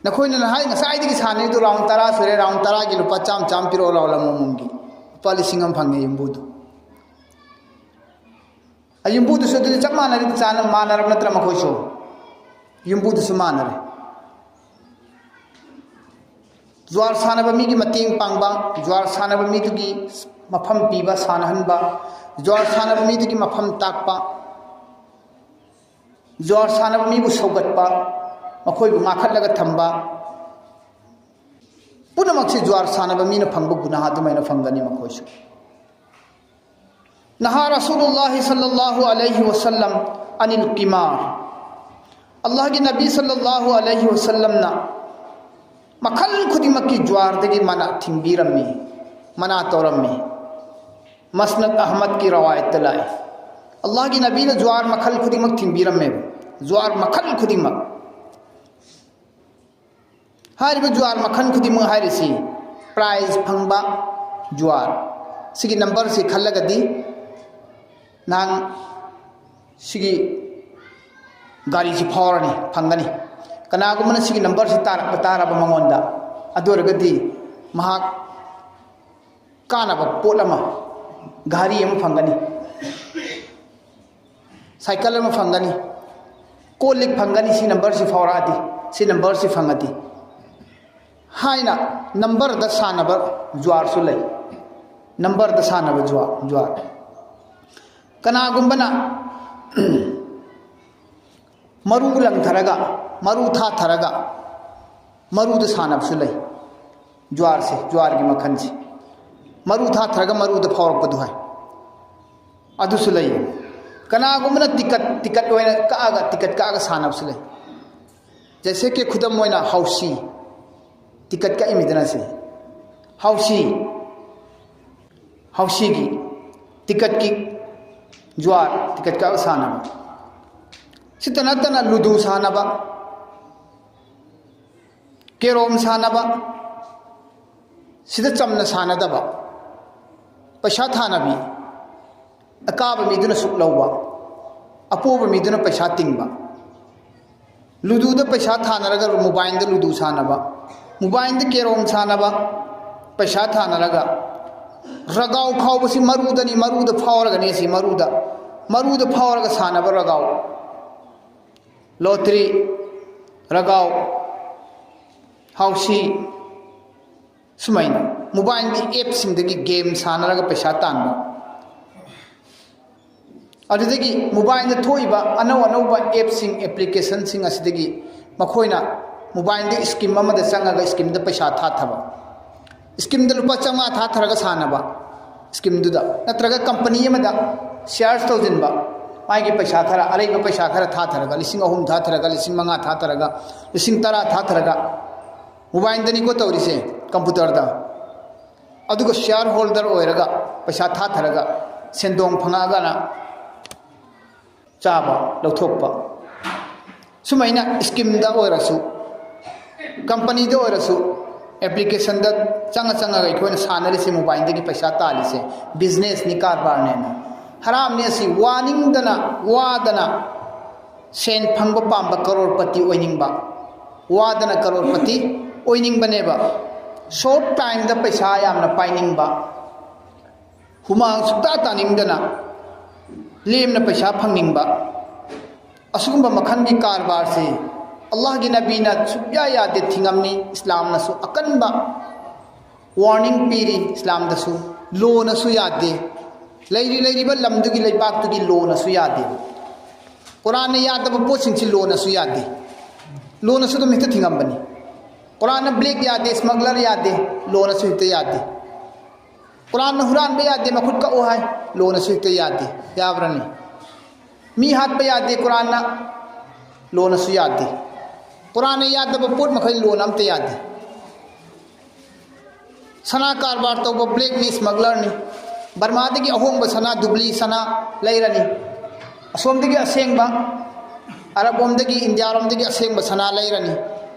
ꯅꯈꯣꯏꯅ ꯍꯥꯏ ꯉꯁꯥꯏꯗꯒꯤ ꯁꯥꯟꯅꯔꯤꯗꯨ ꯔꯥꯎꯟ ꯇꯔꯥ ꯁꯨꯔꯦ, ꯔꯥꯎꯟ ꯇꯔꯥꯒꯤ ꯂꯨꯄꯥ ꯆꯥꯝꯃ ꯆꯥꯝꯃ ꯄꯤꯔꯛꯑꯣ ꯂꯥꯎ ꯂꯝ ꯑꯃꯃꯝꯒꯤ꯫ ꯂꯨꯄꯥ ꯂꯤꯁꯤꯡ ꯑꯃ ꯐꯪꯉꯦ ꯌꯨꯝꯕꯨꯗꯨ꯫ ꯑ, ꯌꯨꯝꯕꯨꯗꯨꯁꯨ ꯑꯗꯨꯗꯤ ꯆꯞ ꯃꯥꯟꯅꯔꯤ, ꯆꯥꯅ ꯃꯥꯟꯅꯔꯕ ꯅꯠꯇ꯭ꯔꯥ ꯃꯈꯣꯏꯁꯨ? ꯌꯨꯝꯕꯨꯗꯨꯁꯨ ꯃꯥꯟꯅꯔꯦ꯫ ꯖ꯭ꯋꯥꯔ ꯁꯥꯟꯅꯕ ꯃꯤꯒꯤ ꯃꯇꯦꯡ ꯄꯥꯡꯕ, ꯖ꯭ꯋꯥꯔ ꯁꯥꯟꯅꯕ ꯃꯤꯗꯨꯒꯤ ꯃꯐꯝ ꯄꯤꯕ, ꯁꯥꯟꯅꯍꯟꯕ, ꯖ꯭ꯋꯥꯔ ꯁꯥꯟꯅꯕ ꯃꯤꯗꯨꯒꯤ ꯃꯐꯝ ꯇꯥꯛꯄ, ꯖ꯭ꯋꯥꯔ ꯁꯥꯟꯅꯕ ꯃꯤꯕꯨ ꯁꯧꯒꯠꯄ, ꯃꯈꯣꯏꯕꯨ ꯉꯥꯛꯈꯠꯂꯒ ꯊꯝꯕ, ꯄꯨꯝꯅꯃꯛꯁꯤ ꯖ꯭ꯋꯥꯔ ꯁꯥꯟꯅꯕ ꯃꯤꯅ ꯐꯪꯕ ꯒꯨꯅꯥꯍ ꯑꯗꯨꯃꯥꯏꯅ ꯐꯪꯒꯅꯤ ꯃꯈꯣꯏꯁꯨ꯫ نهى رسول الله صلى الله عليه وسلم عن القمار. ꯑꯜꯂꯥꯍꯒꯤ ꯅꯕꯤ ꯁꯜꯂꯜꯂꯥꯍꯨ ꯑꯂꯩꯍꯤ ꯋꯁꯜꯂꯝꯅ ꯃꯈꯜ ꯈꯨꯗꯤꯡꯃꯛꯀꯤ ꯖ꯭ꯋꯥꯔꯗꯒꯤ ꯃꯅꯥ ꯊꯤꯡꯕꯤꯔꯝꯃꯤ, ꯃꯅꯥ ꯇꯧꯔꯝꯃꯤ꯫ ꯃꯁꯅꯗ ꯑꯍꯃꯗꯀꯤ ꯔꯋꯥꯌꯠꯇ ꯂꯥꯛꯏ꯫ ꯑꯜꯂꯥꯍꯒꯤ ꯅꯕꯤꯅ ꯖ꯭ꯋꯥꯔ ꯃꯈꯜ ꯈꯨꯗꯤꯡꯃꯛ ꯊꯤꯡꯕꯤꯔꯝꯃꯦꯕ꯫ ꯖ꯭ꯋꯥꯔ ꯃꯈꯜ ꯈꯨꯗꯤꯡꯃꯛ꯫ ꯍꯥꯏꯔꯤꯕ ꯖ꯭ꯋꯥꯔ ꯃꯈꯜ ꯈꯨꯗꯤꯡꯃꯛ ꯍꯥꯏꯔꯤꯁꯤ ꯄ꯭ꯔꯥꯏꯖ ꯐꯪꯕ ꯖ꯭ꯋꯥꯔ꯫ ꯁꯤꯒꯤ ꯅꯝꯕꯔꯁꯤ ꯈꯜꯂꯒꯗꯤ ꯅꯍꯥꯟ ꯁꯤꯒꯤ ꯒꯥꯔꯤꯁꯤ ꯐꯥꯎꯔꯅꯤ, ꯐꯪꯒꯅꯤ꯫ ꯀꯅꯥꯒꯨꯝꯕꯅ ꯁꯤꯒꯤ ꯅꯝꯕꯔꯁꯤ ꯇꯥꯔꯛꯄ ꯇꯥꯔꯕ ꯃꯉꯣꯟꯗ, ꯑꯗꯨ ꯑꯣꯏꯔꯒꯗꯤ ꯃꯍꯥꯛ ꯀꯥꯟꯅꯕ ꯄꯣꯠ ꯑꯃ, ꯘꯥꯔꯤ ꯑꯃ ꯐꯪꯒꯅꯤ, ꯁꯥꯏꯀꯜ ꯑꯃ ꯐꯪꯒꯅꯤ, ꯀꯣꯜ ꯂꯤꯛ ꯐꯪꯒꯅꯤ, ꯁꯤ ꯅꯝꯕꯔꯁꯤ ꯐꯥꯎꯔꯛꯑꯗꯤ, ꯁꯤ ꯅꯝꯕꯔꯁꯤ ꯐꯪꯉꯗꯤ ꯍꯥꯏꯅ ꯅꯝꯕꯔꯗ ꯁꯥꯟꯅꯕ ꯖ꯭ꯋꯥꯔꯁꯨ ꯂꯩ꯫ ꯅꯝꯕꯔꯗ ꯁꯥꯟꯅꯕ ꯖ꯭ꯋꯥ-, ꯖ꯭ꯋꯥꯔ꯫ ꯀꯅꯥꯒꯨꯝꯕꯅ ꯃꯔꯨ ꯂꯪꯊꯔꯒ, ꯃꯔꯨ ꯊꯥꯊꯔꯒ, ꯃꯔꯨꯗ ꯁꯥꯟꯅꯕꯁꯨ ꯂꯩ꯫ ꯖ꯭ꯋꯥꯔꯁꯦ, ꯖ꯭ꯋꯥꯔꯒꯤ ꯃꯈꯜꯁꯦ꯫ ꯃꯔꯨ ꯊꯥꯊꯔꯒ ꯃꯔꯨꯗ ꯐꯥꯎꯔꯛꯄꯗꯨ ꯍꯥꯏ꯫ ꯑꯗꯨꯁꯨ ꯂꯩ꯫ ꯀꯅꯥꯒꯨꯝꯕꯅ ꯇꯤꯀꯠ, ꯇꯤꯀꯠ ꯑꯣꯏꯅ ꯀꯛꯑꯒ, ꯇꯤꯀꯠ ꯀꯛꯑꯒ ꯁꯥꯟꯅꯕꯁꯨ ꯂꯩ꯫ ꯖꯩꯁꯦ ꯀꯤ ꯈꯨꯗꯝ ꯑꯣꯏꯅ ꯍꯥꯎꯁꯤ꯫ ꯇꯤꯀꯠ ꯀꯛꯏꯃꯤꯗꯅ ꯁꯤ꯫ ꯍꯥꯎꯁꯤ꯫ ꯍꯥꯎꯁꯤꯒꯤ ꯇꯤꯀꯠꯀꯤ ꯖ꯭ꯋꯥꯔ, ꯇꯤꯀꯠ ꯀꯛꯑꯒ ꯁꯥꯟꯅꯕ꯫ ꯁꯤꯇ ꯅꯠꯇꯅ ꯂꯨꯗꯨ ꯁꯥꯟꯅꯕ, ꯀꯦꯔꯣꯝ ꯁꯥꯟꯅꯕ, ꯁꯤꯗ ꯆꯝꯅ ꯁꯥꯟꯅꯗꯕ, ꯄꯩꯁꯥ ꯊꯥꯅꯕꯤ, ꯑꯀꯥꯕ ꯃꯤꯗꯨꯅ ꯁꯨꯛ ꯂꯧꯕ, ꯑꯄꯣꯕ ꯃꯤꯗꯨꯅ ꯄꯩꯁꯥ ꯇꯤꯡꯕ꯫ ꯂꯨꯗꯨꯗ ꯄꯩꯁꯥ ꯊꯥꯅꯔꯒ ꯃꯣꯕꯥꯏꯜꯗ ꯂꯨꯗꯨ ꯁꯥꯟꯅꯕ, ꯃꯣꯕꯥꯏꯜꯗ ꯀꯦꯔꯣꯝ ꯁꯥꯟꯅꯕ, ꯄꯩꯁꯥ ꯊꯥꯅꯔꯒ ꯔꯒꯥꯎ ꯈꯥꯎꯕꯁꯤ ꯃꯔꯨꯗꯅꯤ, ꯃꯔꯨꯗ ꯐꯥꯎꯔꯒꯅꯤ ꯁꯤ, ꯃꯔꯨꯗ, ꯃꯔꯨꯗ ꯐꯥꯎꯔꯒ ꯁꯥꯟꯅꯕ ꯔꯒꯥꯎ, ꯂꯣꯇ꯭ꯔꯤ, ꯔꯒꯥꯎ, ꯍꯥꯎꯁꯤ, ꯁꯨꯃꯥꯏꯅ ꯃꯣꯕꯥꯏꯜꯒꯤ ꯑꯦꯞꯁꯤꯡꯗꯒꯤ ꯒꯦꯝ ꯁꯥꯟꯅꯔꯒ ꯄꯩꯁꯥ ꯇꯥꯟꯕ꯫ ꯑꯗꯨꯗꯒꯤ ꯃꯣꯕꯥꯏꯜꯗ ꯊꯣꯛꯏꯕ ꯑꯅꯧ ꯑꯅꯧꯕ ꯑꯦꯞꯁꯤꯡ, ꯑꯦꯄ꯭ꯂꯤꯀꯦꯁꯟꯁꯤꯡ ꯑꯁꯤꯗꯒꯤ ꯃꯈꯣꯏꯅ ꯃꯣꯕꯥꯏꯜꯗ ꯁ꯭ꯀꯤꯝ ꯑꯃꯗ ꯆꯪꯉꯒ ꯁ꯭ꯀꯤꯝꯗ ꯄꯩꯁꯥ ꯊꯥꯊꯕ, ꯁ꯭ꯀꯤꯝꯗ ꯂꯨꯄꯥ ꯆꯥꯝꯃꯉꯥ ꯊꯥꯊꯔꯒ ꯁꯥꯟꯅꯕ, ꯁ꯭ꯀꯤꯝꯗꯨꯗ ꯅꯠꯇ꯭ꯔꯒ ꯀꯝꯄꯅꯤ ꯑꯃꯗ ꯁꯤꯌꯥꯔꯁ ꯇꯧꯁꯤꯟꯕ, ꯃꯥꯒꯤ ꯄꯩꯁꯥ ꯈꯔ, ꯑꯔꯩꯕ ꯄꯩꯁꯥ ꯈꯔ ꯊꯥꯊꯔꯒ, ꯂꯤꯁꯤꯡ ꯑꯍꯨꯝ ꯊꯥꯊꯔꯒ, ꯂꯤꯁꯤꯡ ꯃꯉꯥ ꯊꯥꯊꯔꯒ, ꯂꯤꯁꯤꯡ ꯇꯔꯥ ꯊꯥꯊꯔꯒ, ꯃꯣꯕꯥꯏꯜꯗꯅꯤꯀꯣ ꯇꯧꯔꯤꯁꯦ, ꯀꯝꯄ꯭ꯌꯨꯇꯔꯗ꯫ ꯑꯗꯨꯒ ꯁꯤꯌꯥꯔ ꯍꯣꯜꯗꯔ ꯑꯣꯏꯔꯒ ꯄꯩꯁꯥ ꯊꯥꯊꯔꯒ ꯁꯦꯟꯗꯣꯡ ꯐꯪꯉꯛꯑꯒꯅ ꯆꯥꯕ, ꯂꯧꯊꯣꯛꯄ꯫ ꯁꯨꯃꯥꯏꯅ ꯁ꯭ꯀꯤꯝꯗ ꯑꯣꯏꯔꯁꯨ, ꯀꯝꯄꯅꯤꯗ ꯑꯣꯏꯔꯁꯨ, ꯑꯦꯄ꯭ꯂꯤꯀꯦꯁꯟꯗ ꯆꯪꯉ ꯆꯪꯉꯒ ꯑꯩꯈꯣꯏꯅ ꯁꯥꯟꯅꯔꯤꯁꯦ, ꯃꯣꯕꯥꯏꯜꯗꯒꯤ ꯄꯩꯁꯥ ꯇꯥꯜꯂꯤꯁꯦ ꯕꯤꯖꯤꯅꯦꯁꯅꯤ, ꯀꯔꯕꯥꯔꯅꯦꯅ꯫ ꯍꯔꯥꯝꯅꯤ ꯑꯁꯤ ꯋꯥꯅꯤꯡꯗꯅ, ꯋꯥꯗꯅ ꯁꯦꯟ ꯐꯪꯕ ꯄꯥꯝꯕ, ꯀꯔꯣꯔꯄꯇꯤ ꯑꯣꯏꯅꯤꯡꯕ, ꯋꯥꯗꯅ ꯀꯔꯣꯔꯄꯇꯤ ꯑꯣꯏꯅꯤꯡꯕꯅꯦꯕ꯫ ꯁꯣꯔꯠ ꯇꯥꯏꯝꯗ ꯄꯩꯁꯥ ꯌꯥꯝꯅ ꯄꯥꯏꯅꯤꯡꯕ, ꯍꯨꯃꯥꯡ ꯁꯨꯛꯇꯥ ꯇꯥꯅꯤꯡꯗꯅ ꯂꯦꯝꯅ ꯄꯩꯁꯥ ꯐꯪꯅꯤꯡꯕ, ꯑꯁꯤꯒꯨꯝꯕ ꯃꯈꯜꯒꯤ ꯀꯔꯕꯥꯔꯁꯤ ꯑꯜꯂꯥꯍꯒꯤ ꯅꯕꯤꯅ ꯁꯨꯛꯌꯥ ꯌꯥꯗꯦ, ꯊꯤꯡꯉꯝꯃꯤ꯫ ꯏꯁꯂꯥꯝꯅꯁꯨ ꯑꯀꯟꯕ ꯋꯥꯔꯅꯤꯡ ꯄꯤꯔꯤ, ꯏꯁꯂꯥꯝꯗꯁꯨ꯫ ꯂꯣꯅꯁꯨ ꯌꯥꯗꯦ꯫ ꯂꯩꯔꯤ ꯂꯩꯔꯤꯕ ꯂꯝꯗꯨꯒꯤ, ꯂꯩꯕꯥꯛꯇꯨꯒꯤ ꯂꯣꯅꯁꯨ ꯌꯥꯗꯦ꯫ ꯀꯨꯔꯥꯟꯅ ꯌꯥꯗꯕ ꯄꯣꯠꯁꯤꯡꯁꯤ ꯂꯣꯅꯁꯨ ꯌꯥꯗꯦ꯫ ꯂꯣꯅꯁꯨ ꯑꯗꯨꯝ ꯍꯦꯛꯇ ꯊꯤꯡꯉꯝꯕꯅꯤ꯫ ꯀꯨꯔꯥꯟꯅ ꯕ꯭ꯂꯦꯛ ꯌꯥꯗꯦ, ꯁ꯭ꯃꯒꯂꯔ ꯌꯥꯗꯦ, ꯂꯣꯅꯁꯨ ꯍꯦꯛꯇ ꯌꯥꯗꯦ꯫ ꯀꯨꯔꯥꯟꯅ ꯍꯨꯔꯥꯟꯕ ꯌꯥꯗꯦ, ꯃꯈꯨꯠ ꯀꯛꯎ ꯍꯥꯏ, ꯂꯣꯅꯁꯨ ꯍꯦꯛꯇ ꯌꯥꯗꯦ꯫ ꯌꯥꯕ꯭ꯔꯅꯤ? ꯃꯤ ꯍꯥꯠꯄ ꯌꯥꯗꯦ ꯀꯨꯔꯥꯟꯅ, ꯂꯣꯅꯁꯨ ꯌꯥꯗꯦ꯫ ꯀꯨꯔꯥꯟꯅ ꯌꯥꯗꯕ ꯄꯣꯠ ꯃꯈꯩ ꯂꯣꯅ ꯑꯝꯇ ꯌꯥꯗꯦ꯫ ꯁꯅꯥ ꯀꯔꯕꯥꯔ ꯇꯧꯕ ꯕ꯭ꯂꯦꯛꯅꯤ, ꯁ꯭ꯃꯒꯂꯔꯅꯤ꯫ ꯕꯔꯃꯥꯗꯒꯤ ꯑꯍꯣꯡꯕ ꯁꯅꯥ, ꯗꯨꯕ꯭ꯂꯤ ꯁꯅꯥ ꯂꯩꯔꯅꯤ꯫ ꯑꯁꯣꯝꯗꯒꯤ ꯑꯁꯦꯡꯕ, ꯑꯔꯕ ꯂꯣꯝꯗꯒꯤ, ꯏꯟꯗꯤꯌꯥꯔꯣꯝꯗꯒꯤ ꯑꯁꯦꯡꯕ ꯁꯅꯥ ꯂꯩꯔꯅꯤ꯫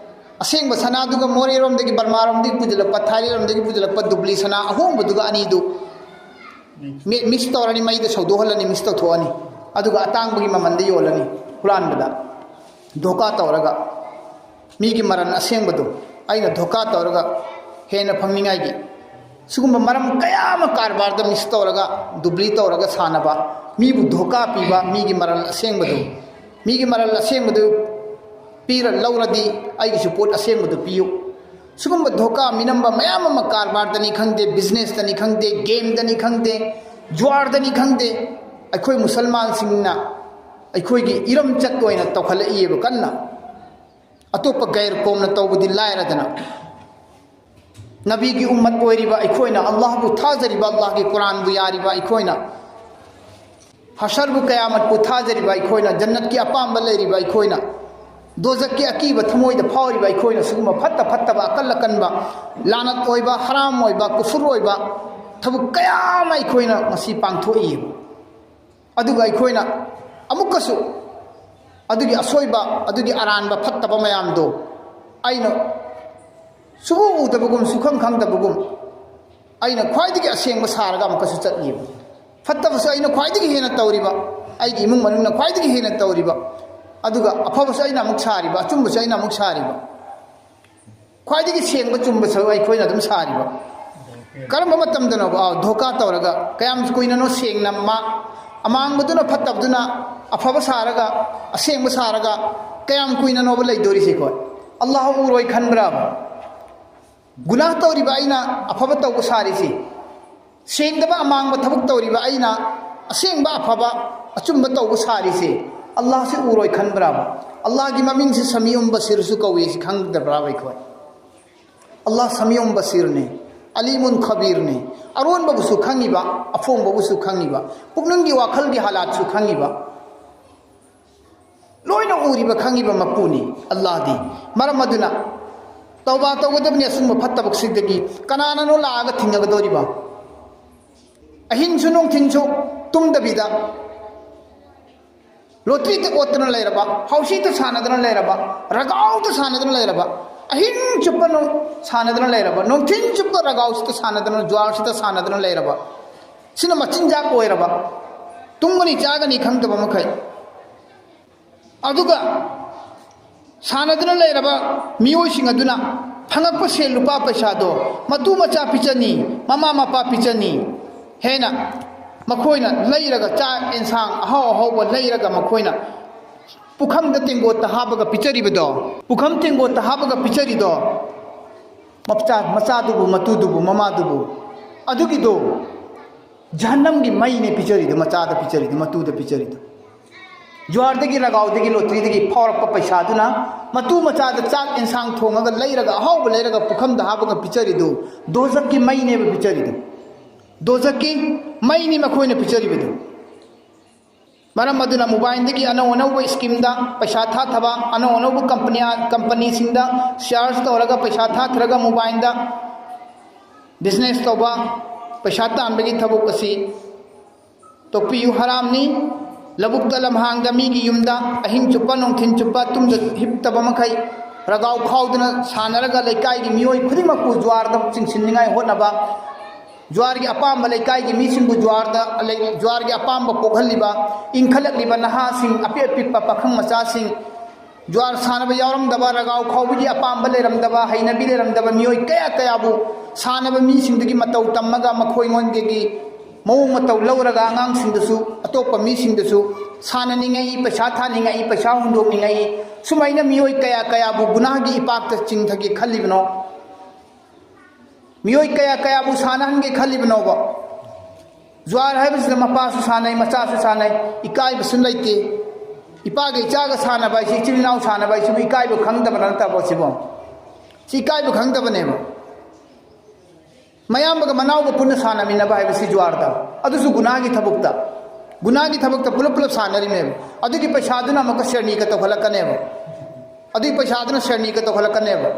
ꯑꯁꯦꯡꯕ ꯁꯅꯥꯗꯨꯒ ꯃꯣꯔꯦꯔꯣꯝꯗꯒꯤ, ꯕꯔꯃꯥꯔꯣꯝꯗꯒꯤ ꯄꯨꯁꯤꯜꯂꯛꯄ, ꯊꯥꯏꯂꯦꯟꯔꯣꯝꯗꯒꯤ ꯄꯨꯁꯤꯜꯂꯛꯄ ꯗꯨꯕ꯭ꯂꯤ ꯁꯅꯥ ꯑꯍꯣꯡꯕꯗꯨꯒ ꯑꯅꯤꯗꯨ ꯃꯤ-, ꯃꯤꯛꯁ ꯇꯧꯔꯅꯤ, ꯃꯩꯗ ꯁꯧꯗꯣꯛꯍꯜꯂꯅꯤ, ꯃꯤꯛꯁ ꯇꯧꯊꯣꯛꯑꯅꯤ꯫ ꯑꯗꯨꯒ ꯑꯇꯥꯡꯕꯒꯤ ꯃꯃꯜꯗ ꯌꯣꯜꯂꯅꯤ ꯍꯨꯔꯥꯟꯕꯗ꯫ ꯙꯣꯀꯥ ꯇꯧꯔꯒ, ꯃꯤꯒꯤ ꯃꯔꯜ ꯑꯁꯦꯡꯕꯗꯨ ꯑꯩꯅ ꯙꯣꯀꯥ ꯇꯧꯔꯒ ꯍꯦꯟꯅ ꯐꯪꯅꯤꯡꯉꯥꯏꯒꯤ, ꯁꯤꯒꯨꯝꯕ ꯃꯔꯝ ꯀꯌꯥ ꯑꯃ ꯀꯔꯕꯥꯔꯗ ꯃꯤꯁ ꯇꯧꯔꯒ, ꯗꯨꯕ꯭ꯂꯤ ꯇꯧꯔꯒ ꯁꯥꯟꯅꯕ, ꯃꯤꯕꯨ ꯙꯣꯀꯥ ꯄꯤꯕ, ꯃꯤꯒꯤ ꯃꯔꯜ ꯑꯁꯦꯡꯕꯗꯨ, ꯃꯤꯒꯤ ꯃꯔꯜ ꯑꯁꯦꯡꯕꯗꯨ ꯄꯤꯔ ꯂꯧꯔꯗꯤ ꯑꯩꯒꯤꯁꯨ ꯄꯣꯠ ꯑꯁꯦꯡꯕꯗꯨ ꯄꯤꯌꯨ꯫ ꯁꯤꯒꯨꯝꯕ ꯙꯣꯀꯥ ꯃꯤꯅꯝꯕ ꯃꯌꯥꯝ ꯑꯃ, ꯀꯔꯕꯥꯔꯗꯅꯤ ꯈꯪꯗꯦ, ꯕꯤꯖꯤꯅꯦꯁꯇꯅꯤ ꯈꯪꯗꯦ, ꯒꯦꯝꯗꯅꯤ ꯈꯪꯗꯦ, ꯖꯨꯋꯥꯔꯗꯅꯤ ꯈꯪꯗꯦ, ꯑꯩꯈꯣꯏ ꯃꯨꯁꯜꯃꯥꯟꯁꯤꯡꯅ ꯑꯩꯈꯣꯏꯒꯤ ꯏꯔꯝꯆꯠ ꯑꯣꯏꯅ ꯇꯧꯈꯠꯂꯛꯏꯑꯕ ꯀꯟꯅ꯫ ꯑꯇꯣꯞꯄ ꯒꯩꯔ ꯀꯣꯝꯅ ꯇꯧꯕꯗꯤ ꯂꯥꯏꯔꯗꯅ, ꯅꯕꯤꯒꯤ ꯎꯝꯃꯠ ꯑꯣꯏꯔꯤꯕ ꯑꯩꯈꯣꯏꯅ, ꯑꯜꯂꯥꯍꯕꯨ ꯊꯥꯖꯔꯤꯕ, ꯑꯜꯂꯥꯍꯒꯤ ꯀꯨꯔꯥꯟꯕꯨ ꯌꯥꯔꯤꯕ ꯑꯩꯈꯣꯏꯅ, ꯍꯁꯔꯕꯨ ꯀꯌꯥꯃꯠꯄꯨ ꯊꯥꯖꯔꯤꯕ ꯑꯩꯈꯣꯏꯅ, ꯖꯟꯅꯠꯀꯤ ꯑꯄꯥꯝꯕ ꯂꯩꯔꯤꯕ ꯑꯩꯈꯣꯏꯅ, ꯗꯣꯖꯛꯀꯤ ꯑꯀꯤꯕ ꯊꯃꯣꯏꯗ ꯐꯥꯎꯔꯤꯕ ꯑꯩꯈꯣꯏꯅ, ꯁꯤꯒꯨꯝꯕ ꯐꯠꯇ ꯐꯠꯇꯕ, ꯑꯀꯜ ꯑꯀꯟꯕ, ꯂꯥꯅꯠ ꯑꯣꯏꯕ, ꯍꯔꯥꯝ ꯑꯣꯏꯕ, ꯀꯨꯐꯨꯔ ꯑꯣꯏꯕ ꯊꯕꯛ ꯀꯌꯥ ꯑꯃ ꯑꯩꯈꯣꯏꯅ ꯉꯁꯤ ꯄꯥꯡꯊꯣꯛꯏꯕ꯫ ꯑꯗꯨꯒ ꯑꯩꯈꯣꯏꯅ ꯑꯃꯨꯛꯀꯁꯨ ꯑꯗꯨꯒꯤ ꯑꯁꯣꯏꯕ, ꯑꯗꯨꯒꯤ ꯑꯔꯥꯟꯕ, ꯐꯠꯇꯕ ꯃꯌꯥꯝꯗꯣ ꯑꯩꯅ ꯁꯨꯛꯎ ꯎꯗꯕꯒꯨꯝ, ꯁꯨꯈꯪ ꯈꯪꯗꯕꯒꯨꯝ, ꯑꯩꯅ ꯈ꯭ꯋꯥꯏꯗꯒꯤ ꯑꯁꯦꯡꯕ ꯁꯥꯔꯒ ꯑꯃꯨꯛꯀꯁꯨ ꯆꯠꯂꯤꯕ꯫ ꯐꯠꯇꯕꯁꯨ ꯑꯩꯅ ꯈ꯭ꯋꯥꯏꯗꯒꯤ ꯍꯦꯟꯅ ꯇꯧꯔꯤꯕ, ꯑꯩꯒꯤ ꯏꯃꯨꯡ ꯃꯅꯨꯡꯅ ꯈ꯭ꯋꯥꯏꯗꯒꯤ ꯍꯦꯟꯅ ꯇꯧꯔꯤꯕ, ꯑꯗꯨꯒ ꯑꯐꯕꯁꯨ ꯑꯩꯅ ꯑꯃꯨꯛ ꯁꯥꯔꯤꯕ, ꯑꯆꯨꯝꯕꯁꯨ ꯑꯩꯅ ꯑꯃꯨꯛ ꯁꯥꯔꯤꯕ꯫ ꯈ꯭ꯋꯥꯏꯗꯒꯤ ꯁꯦꯡꯕ ꯆꯨꯝꯕꯁꯨ ꯑꯩꯈꯣꯏꯅ ꯑꯗꯨꯝ ꯁꯥꯔꯤꯕ꯫ ꯀꯔꯝꯕ ꯃꯇꯝꯗꯅꯣ? ꯑꯥ, ꯙꯣꯀꯥ ꯇꯧꯔꯒ꯫ ꯀꯌꯥꯝ ꯀꯨꯏꯅꯅꯣ ꯁꯦꯡꯅ ꯃꯥ-, ꯑꯃꯥꯡꯕꯗꯨꯅ ꯐꯠꯇꯕꯗꯨꯅ ꯑꯐꯕ ꯁꯥꯔꯒ, ꯑꯁꯦꯡꯕ ꯁꯥꯔꯒ, ꯀꯌꯥꯝ ꯀꯨꯏꯅꯅꯣꯕ ꯂꯩꯗꯣꯔꯤꯁꯦ ꯑꯩꯈꯣꯏ? ꯑꯜꯂꯥꯍ ꯎꯔꯣꯏ ꯈꯟꯕ꯭ꯔꯥꯕ? ꯒꯨꯅꯥꯍ ꯇꯧꯔꯤꯕ ꯑꯩꯅ ꯑꯐꯕ ꯇꯧꯕ ꯁꯥꯔꯤꯁꯤ, ꯁꯦꯡꯗꯕ ꯑꯃꯥꯡꯕ ꯊꯕꯛ ꯇꯧꯔꯤꯕ ꯑꯩꯅ ꯑꯁꯦꯡꯕ ꯑꯐꯕ ꯑꯆꯨꯝꯕ ꯇꯧꯕ ꯁꯥꯔꯤꯁꯦ, ꯑꯜꯂꯥꯍꯁꯤ ꯎꯔꯣꯏ ꯈꯟꯕ꯭ꯔꯥꯕ? ꯑꯜꯂꯥꯍꯒꯤ ꯃꯃꯤꯡꯁꯤ ꯁꯃꯤꯎꯝ ꯕꯁꯤꯔꯁꯨ ꯀꯧꯏ, ꯁꯤ ꯈꯪꯗꯕ꯭ꯔꯥꯕ ꯑꯩꯈꯣꯏ? ꯑꯜꯂꯥꯍ ꯁꯃꯤꯎꯝ ꯕꯁꯤꯔꯅꯤ, ꯑꯂꯤꯃꯨꯟ ꯈꯕꯤꯔꯅꯤ꯫ ꯑꯔꯣꯟꯕꯕꯨꯁꯨ ꯈꯪꯉꯤꯕ, ꯑꯐꯣꯡꯕꯕꯨꯁꯨ ꯈꯪꯉꯤꯕ, ꯄꯨꯛꯅꯤꯡꯒꯤ ꯋꯥꯈꯜꯒꯤ ꯍꯥꯂꯥꯠꯁꯨ ꯈꯪꯉꯤꯕ, ꯂꯣꯏꯅ ꯎꯔꯤꯕ ꯈꯪꯉꯤꯕ ꯃꯄꯨꯅꯤ ꯑꯜꯂꯥꯍꯗꯤ꯫ ꯃꯔꯝ ꯑꯗꯨꯅ ꯇꯧꯕꯥ ꯇꯧꯒꯗꯕꯅꯤ ꯑꯁꯨꯝꯕ ꯐꯠꯇꯕꯁꯤꯡꯗꯒꯤ꯫ ꯀꯅꯥꯅꯅꯣ ꯂꯥꯛꯑꯒ ꯊꯤꯡꯉꯒꯗꯧꯔꯤꯕ? ꯑꯍꯤꯡꯁꯨ ꯅꯨꯡꯊꯤꯟꯁꯨ ꯇꯨꯝꯗꯕꯤꯗ ꯂꯣꯇ꯭ꯔꯤꯗ ꯑꯣꯠꯇꯅ ꯂꯩꯔꯕ, ꯍꯥꯎꯁꯤꯗ ꯁꯥꯟꯅꯗꯅ ꯂꯩꯔꯕ, ꯔꯒꯥꯎꯗ ꯁꯥꯟꯅꯗꯅ ꯂꯩꯔꯕ, ꯑꯍꯤꯡ ꯆꯨꯞꯄ ꯅꯨꯡ-, ꯁꯥꯟꯅꯗꯅ ꯂꯩꯔꯕ, ꯅꯨꯡꯊꯤꯟ ꯆꯨꯞꯄ ꯔꯒꯥꯎꯁꯤꯗ ꯁꯥꯟꯅꯗꯅ, ꯖꯨꯋꯥꯔꯁꯤꯗ ꯁꯥꯟꯅꯗꯅ ꯂꯩꯔꯕ, ꯁꯤꯅ ꯃꯆꯤꯟꯖꯥꯛ ꯑꯣꯏꯔꯕ, ꯇꯨꯝꯒꯅꯤ ꯆꯥꯒꯅꯤ ꯈꯪꯗꯕ ꯃꯈꯩ꯫ ꯑꯗꯨꯒ ꯁꯥꯟꯅꯗꯨꯅ ꯂꯩꯔꯕ ꯃꯤꯑꯣꯏꯁꯤꯡ ꯑꯗꯨꯅ ꯐꯪꯉꯛꯄ ꯁꯦꯜ ꯂꯨꯄꯥ ꯄꯩꯁꯥꯗꯣ ꯃꯇꯨ ꯃꯆꯥ ꯄꯤꯖꯅꯤ, ꯃꯃꯥ ꯃꯄꯥ ꯄꯤꯖꯅꯤ ꯍꯥꯏꯅ ꯃꯈꯣꯏꯅ ꯂꯩꯔꯒ, ꯆꯥꯛ ꯑꯦꯟꯁꯥꯡ ꯑꯍꯥꯎ ꯑꯍꯥꯎꯕ ꯂꯩꯔꯒ ꯃꯈꯣꯏꯅ ꯄꯨꯈꯝꯗ ꯇꯦꯡꯀꯣꯠꯇ ꯍꯥꯞꯄꯒ ꯄꯤꯖꯔꯤꯕꯗꯣ, ꯄꯨꯈꯝ ꯇꯦꯡꯀꯣꯠꯇ ꯍꯥꯞꯄꯒ ꯄꯤꯖꯔꯤꯗꯣ, ꯃꯆꯥ, ꯃꯆꯥꯗꯨꯕꯨ, ꯃꯇꯨꯗꯨꯕꯨ, ꯃꯃꯥꯗꯨꯕꯨ, ꯑꯗꯨꯒꯤꯗꯣ ꯖꯍꯟꯅꯝꯒꯤ ꯃꯩꯅꯦ ꯄꯤꯖꯔꯤꯗꯣ, ꯃꯆꯥꯗ ꯄꯤꯖꯔꯤꯗꯣ, ꯃꯇꯨꯗ ꯄꯤꯖꯔꯤꯗꯣ꯫ ꯖ꯭ꯋꯥꯔꯗꯒꯤ, ꯔꯒꯥꯎꯗꯒꯤ, ꯂꯣꯇ꯭ꯔꯤꯗꯒꯤ ꯐꯥꯎꯔꯛꯄ ꯄꯩꯁꯥꯗꯨꯅ ꯃꯇꯨ ꯃꯆꯥꯗ ꯆꯥꯛ ꯑꯦꯟꯁꯥꯡ ꯊꯣꯡꯉꯒ, ꯂꯩꯔꯒ, ꯑꯍꯥꯎꯕ ꯂꯩꯔꯒ ꯄꯨꯈꯝꯗ ꯍꯥꯞꯄꯒ ꯄꯤꯖꯔꯤꯗꯨ ꯗꯣꯖꯛꯀꯤ ꯃꯩꯅꯦꯕ ꯄꯤꯖꯔꯤꯗꯨ꯫ ꯗꯣꯖꯛꯀꯤ ꯃꯩꯅꯤ ꯃꯈꯣꯏꯅ ꯄꯤꯖꯔꯤꯕꯗꯨ꯫ ꯃꯔꯝ ꯑꯗꯨꯅ ꯃꯣꯕꯥꯏꯜꯗꯒꯤ ꯑꯅꯧ ꯑꯅꯧꯕ ꯁ꯭ꯀꯤꯝꯗ ꯄꯩꯁꯥ ꯊꯥꯊꯕ, ꯑꯅꯧ ꯑꯅꯧꯕ ꯀꯝꯄꯅꯤ, ꯀꯝꯄꯅꯤꯁꯤꯡꯗ ꯆꯥꯔꯖ ꯇꯧꯔꯒ ꯄꯩꯁꯥ ꯊꯥꯊꯔꯒ ꯃꯣꯕꯥꯏꯜꯗ ꯕꯤꯖꯤꯅꯦꯁ ꯇꯧꯕ, ꯄꯩꯁꯥ ꯇꯥꯟꯕꯒꯤ ꯊꯕꯛ ꯑꯁꯤ ꯇꯣꯛꯄꯤꯌꯨ, ꯍꯔꯥꯝꯅꯤ꯫ ꯂꯧꯕꯨꯛꯇ, ꯂꯝꯍꯥꯡꯗ, ꯃꯤꯒꯤ ꯌꯨꯝꯗ ꯑꯍꯤꯡ ꯆꯨꯞꯄ, ꯅꯨꯡꯊꯤꯟ ꯆꯨꯞꯄ ꯇꯨꯝꯗ ꯍꯤꯞꯇꯕ ꯃꯈꯩ ꯔꯒꯥꯎ ꯈꯥꯎꯗꯨꯅ ꯁꯥꯟꯅꯔꯒ ꯂꯩꯀꯥꯏꯒꯤ ꯃꯤꯑꯣꯏ ꯈꯨꯗꯤꯡꯃꯛꯄꯨ ꯖ꯭ꯋꯥꯔꯗ ꯆꯤꯡꯁꯤꯟꯅꯤꯡꯉꯥꯏ ꯍꯣꯠꯅꯕ, ꯖ꯭ꯋꯥꯔꯒꯤ ꯑꯄꯥꯝꯕ ꯂꯩꯀꯥꯏꯒꯤ ꯃꯤꯁꯤꯡꯕꯨ ꯖ꯭ꯋꯥꯔꯗ, ꯖ꯭ꯋꯥꯔꯒꯤ ꯑꯄꯥꯝꯕ ꯄꯣꯛꯍꯜꯂꯤꯕ, ꯏꯟꯈꯠꯂꯛꯂꯤꯕ ꯅꯍꯥꯁꯤꯡ, ꯑꯄꯤꯛ ꯑꯄꯤꯛꯄ ꯄꯥꯈꯪ ꯃꯆꯥꯁꯤꯡ, ꯖ꯭ꯋꯥꯔ ꯁꯥꯟꯅꯕ ꯌꯥꯎꯔꯝꯗꯕ, ꯔꯒꯥꯎ ꯈꯥꯎꯕꯒꯤ ꯑꯄꯥꯝꯕ ꯂꯩꯔꯝꯗꯕ, ꯍꯩꯅꯕꯤ ꯂꯩꯔꯝꯗꯕ ꯃꯤꯑꯣꯏ ꯀꯌꯥ ꯀꯌꯥꯕꯨ ꯁꯥꯟꯅꯕ ꯃꯤꯁꯤꯡꯗꯒꯤ ꯃꯇꯧ ꯇꯝꯃꯒ ꯃꯈꯣꯏꯉꯣꯟꯗꯒꯤ ꯃꯑꯣꯡ ꯃꯇꯧ ꯂꯧꯔꯒ ꯑꯉꯥꯡꯁꯤꯡꯗꯁꯨ, ꯑꯇꯣꯞꯄ ꯃꯤꯁꯤꯡꯗꯁꯨ ꯁꯥꯟꯅꯅꯤꯡꯉꯛꯏ, ꯄꯩꯁꯥ ꯊꯥꯅꯤꯡꯉꯛꯏ, ꯄꯩꯁꯥ ꯍꯨꯟꯗꯣꯛꯅꯤꯡꯉꯛꯏ꯫ ꯁꯨꯃꯥꯏꯅ ꯃꯤꯑꯣꯏ ꯀꯌꯥ ꯀꯌꯥꯕꯨ ꯒꯨꯅꯥꯒꯤ ꯏꯄꯥꯛꯇ ꯆꯤꯡꯊꯒꯦ ꯈꯜꯂꯤꯕꯅꯣ? ꯃꯤꯑꯣꯏ ꯀꯌꯥ ꯀꯌꯥꯕꯨ ꯁꯥꯟꯅꯍꯟꯒꯦ ꯈꯜꯂꯤꯕꯅꯣꯕ? ꯖ꯭ꯋꯥꯔ ꯍꯥꯏꯕꯁꯤꯗ ꯃꯄꯥꯁꯨ ꯁꯥꯟꯅꯩ, ꯃꯆꯥꯁꯨ ꯁꯥꯟꯅꯩ, ꯏꯀꯥꯏꯕꯁꯨ ꯂꯩꯇꯦ꯫ ꯏꯄꯥꯒ ꯏꯆꯥꯒ ꯁꯥꯟꯅꯕ ꯍꯥꯏꯁꯤ, ꯏꯆꯤꯜ ꯏꯅꯥꯎ ꯁꯥꯟꯅꯕ ꯍꯥꯏꯁꯤꯕꯨ ꯏꯀꯥꯏꯕ ꯈꯪꯗꯕ ꯅꯠꯇꯕ ꯁꯤꯕꯣ? ꯁꯤ ꯏꯀꯥꯏꯕ ꯈꯪꯗꯕꯅꯦꯕ꯫ ꯃꯌꯥꯝꯕꯒ ꯃꯅꯥꯎꯒ ꯄꯨꯟꯅ ꯁꯥꯟꯅꯃꯤꯟꯅꯕ ꯍꯥꯏꯕꯁꯤ ꯖ꯭ꯋꯥꯔꯗ, ꯑꯗꯨꯁꯨ ꯒꯨꯅꯥꯒꯤ ꯊꯕꯛꯇ, ꯒꯨꯅꯥꯒꯤ ꯊꯕꯛꯇ ꯄꯨꯂꯞ ꯄꯨꯂꯞ ꯁꯥꯟꯅꯔꯤꯃꯦꯕ꯫ ꯑꯗꯨꯒꯤ ꯄꯩꯁꯥꯗꯨꯅ ꯑꯃꯨꯛꯀ ꯁꯦꯔꯅꯤꯒ ꯇꯧꯈꯠꯂꯛꯀꯅꯦꯕ꯫ ꯑꯗꯨꯒꯤ ꯄꯩꯁꯥꯗꯨꯅ ꯁꯦꯔꯅꯤꯒ ꯇꯧꯈꯠꯂꯛꯀꯅꯦꯕ꯫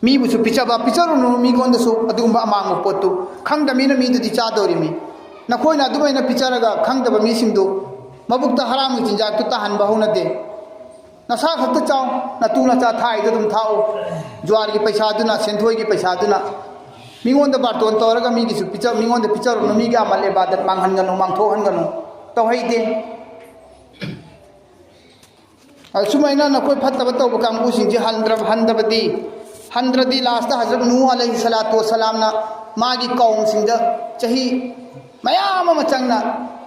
ꯃꯤꯕꯨꯁꯨ ꯄꯤꯖꯕ, ꯄꯤꯖꯔꯨꯅꯨ ꯃꯤꯉꯣꯟꯗꯁꯨ ꯑꯗꯨꯒꯨꯝꯕ ꯑꯃꯥꯡꯕ ꯄꯣꯠꯇꯨ꯫ ꯈꯪꯗꯃꯤꯅ ꯃꯤꯗꯨꯗꯤ ꯆꯥꯗꯧꯔꯤꯃꯤ꯫ ꯅꯈꯣꯏꯅ ꯑꯗꯨꯃꯥꯏꯅ ꯄꯤꯖꯔꯒ ꯈꯪꯗꯕ ꯃꯤꯁꯤꯡꯗꯨ ꯃꯕꯨꯛꯇ ꯍꯔꯥꯝꯒꯤ ꯆꯤꯟꯖꯥꯛꯇꯨ ꯇꯥꯍꯟꯕ ꯍꯧꯅꯗꯦ꯫ ꯅꯁꯥ ꯈꯛꯇ ꯆꯥꯎ, ꯅꯇꯨ ꯅꯆꯥ ꯊꯥꯛꯏꯗꯣ ꯑꯗꯨꯝ ꯊꯥꯛꯎ꯫ ꯖ꯭ꯋꯥꯔꯒꯤ ꯄꯩꯁꯥꯗꯨꯅ, ꯁꯦꯟꯊꯣꯏꯒꯤ ꯄꯩꯁꯥꯗꯨꯅ ꯃꯤꯉꯣꯟꯗ ꯕꯥꯔꯇꯣꯟ ꯇꯧꯔꯒ ꯃꯤꯒꯤꯁꯨ ꯄꯤꯖ-, ꯃꯤꯉꯣꯟꯗ ꯄꯤꯖꯔꯨꯅꯨ, ꯃꯤꯒꯤ ꯑꯃꯜ ꯏꯕꯥꯗꯠ ꯃꯥꯡꯍꯟꯒꯅꯨ, ꯃꯥꯡꯊꯣꯛꯍꯟꯒꯅꯨ꯫ ꯇꯧꯍꯩꯗꯦ꯫ ꯑꯁꯨꯃꯥꯏꯅ ꯅꯈꯣꯏ ꯐꯠꯇꯕ ꯇꯧꯕ ꯀꯥꯡꯕꯨꯁꯤꯡꯁꯤ ꯍꯟꯗ꯭ꯔꯕ ꯍꯟꯗꯕꯗꯤ ꯍꯟꯗ꯭ꯔꯗꯤ ꯂꯥꯁꯇ ꯍꯖꯔꯠ ꯅꯨꯍ ꯑꯂꯩꯍꯤ ꯁꯂꯥꯇꯨ ꯋꯁꯂꯥꯝꯅ ꯃꯥꯒꯤ ꯀꯧꯝꯁꯤꯡꯗ ꯆꯍꯤ ꯃꯌꯥꯝ ꯑꯃ ꯆꯪꯅ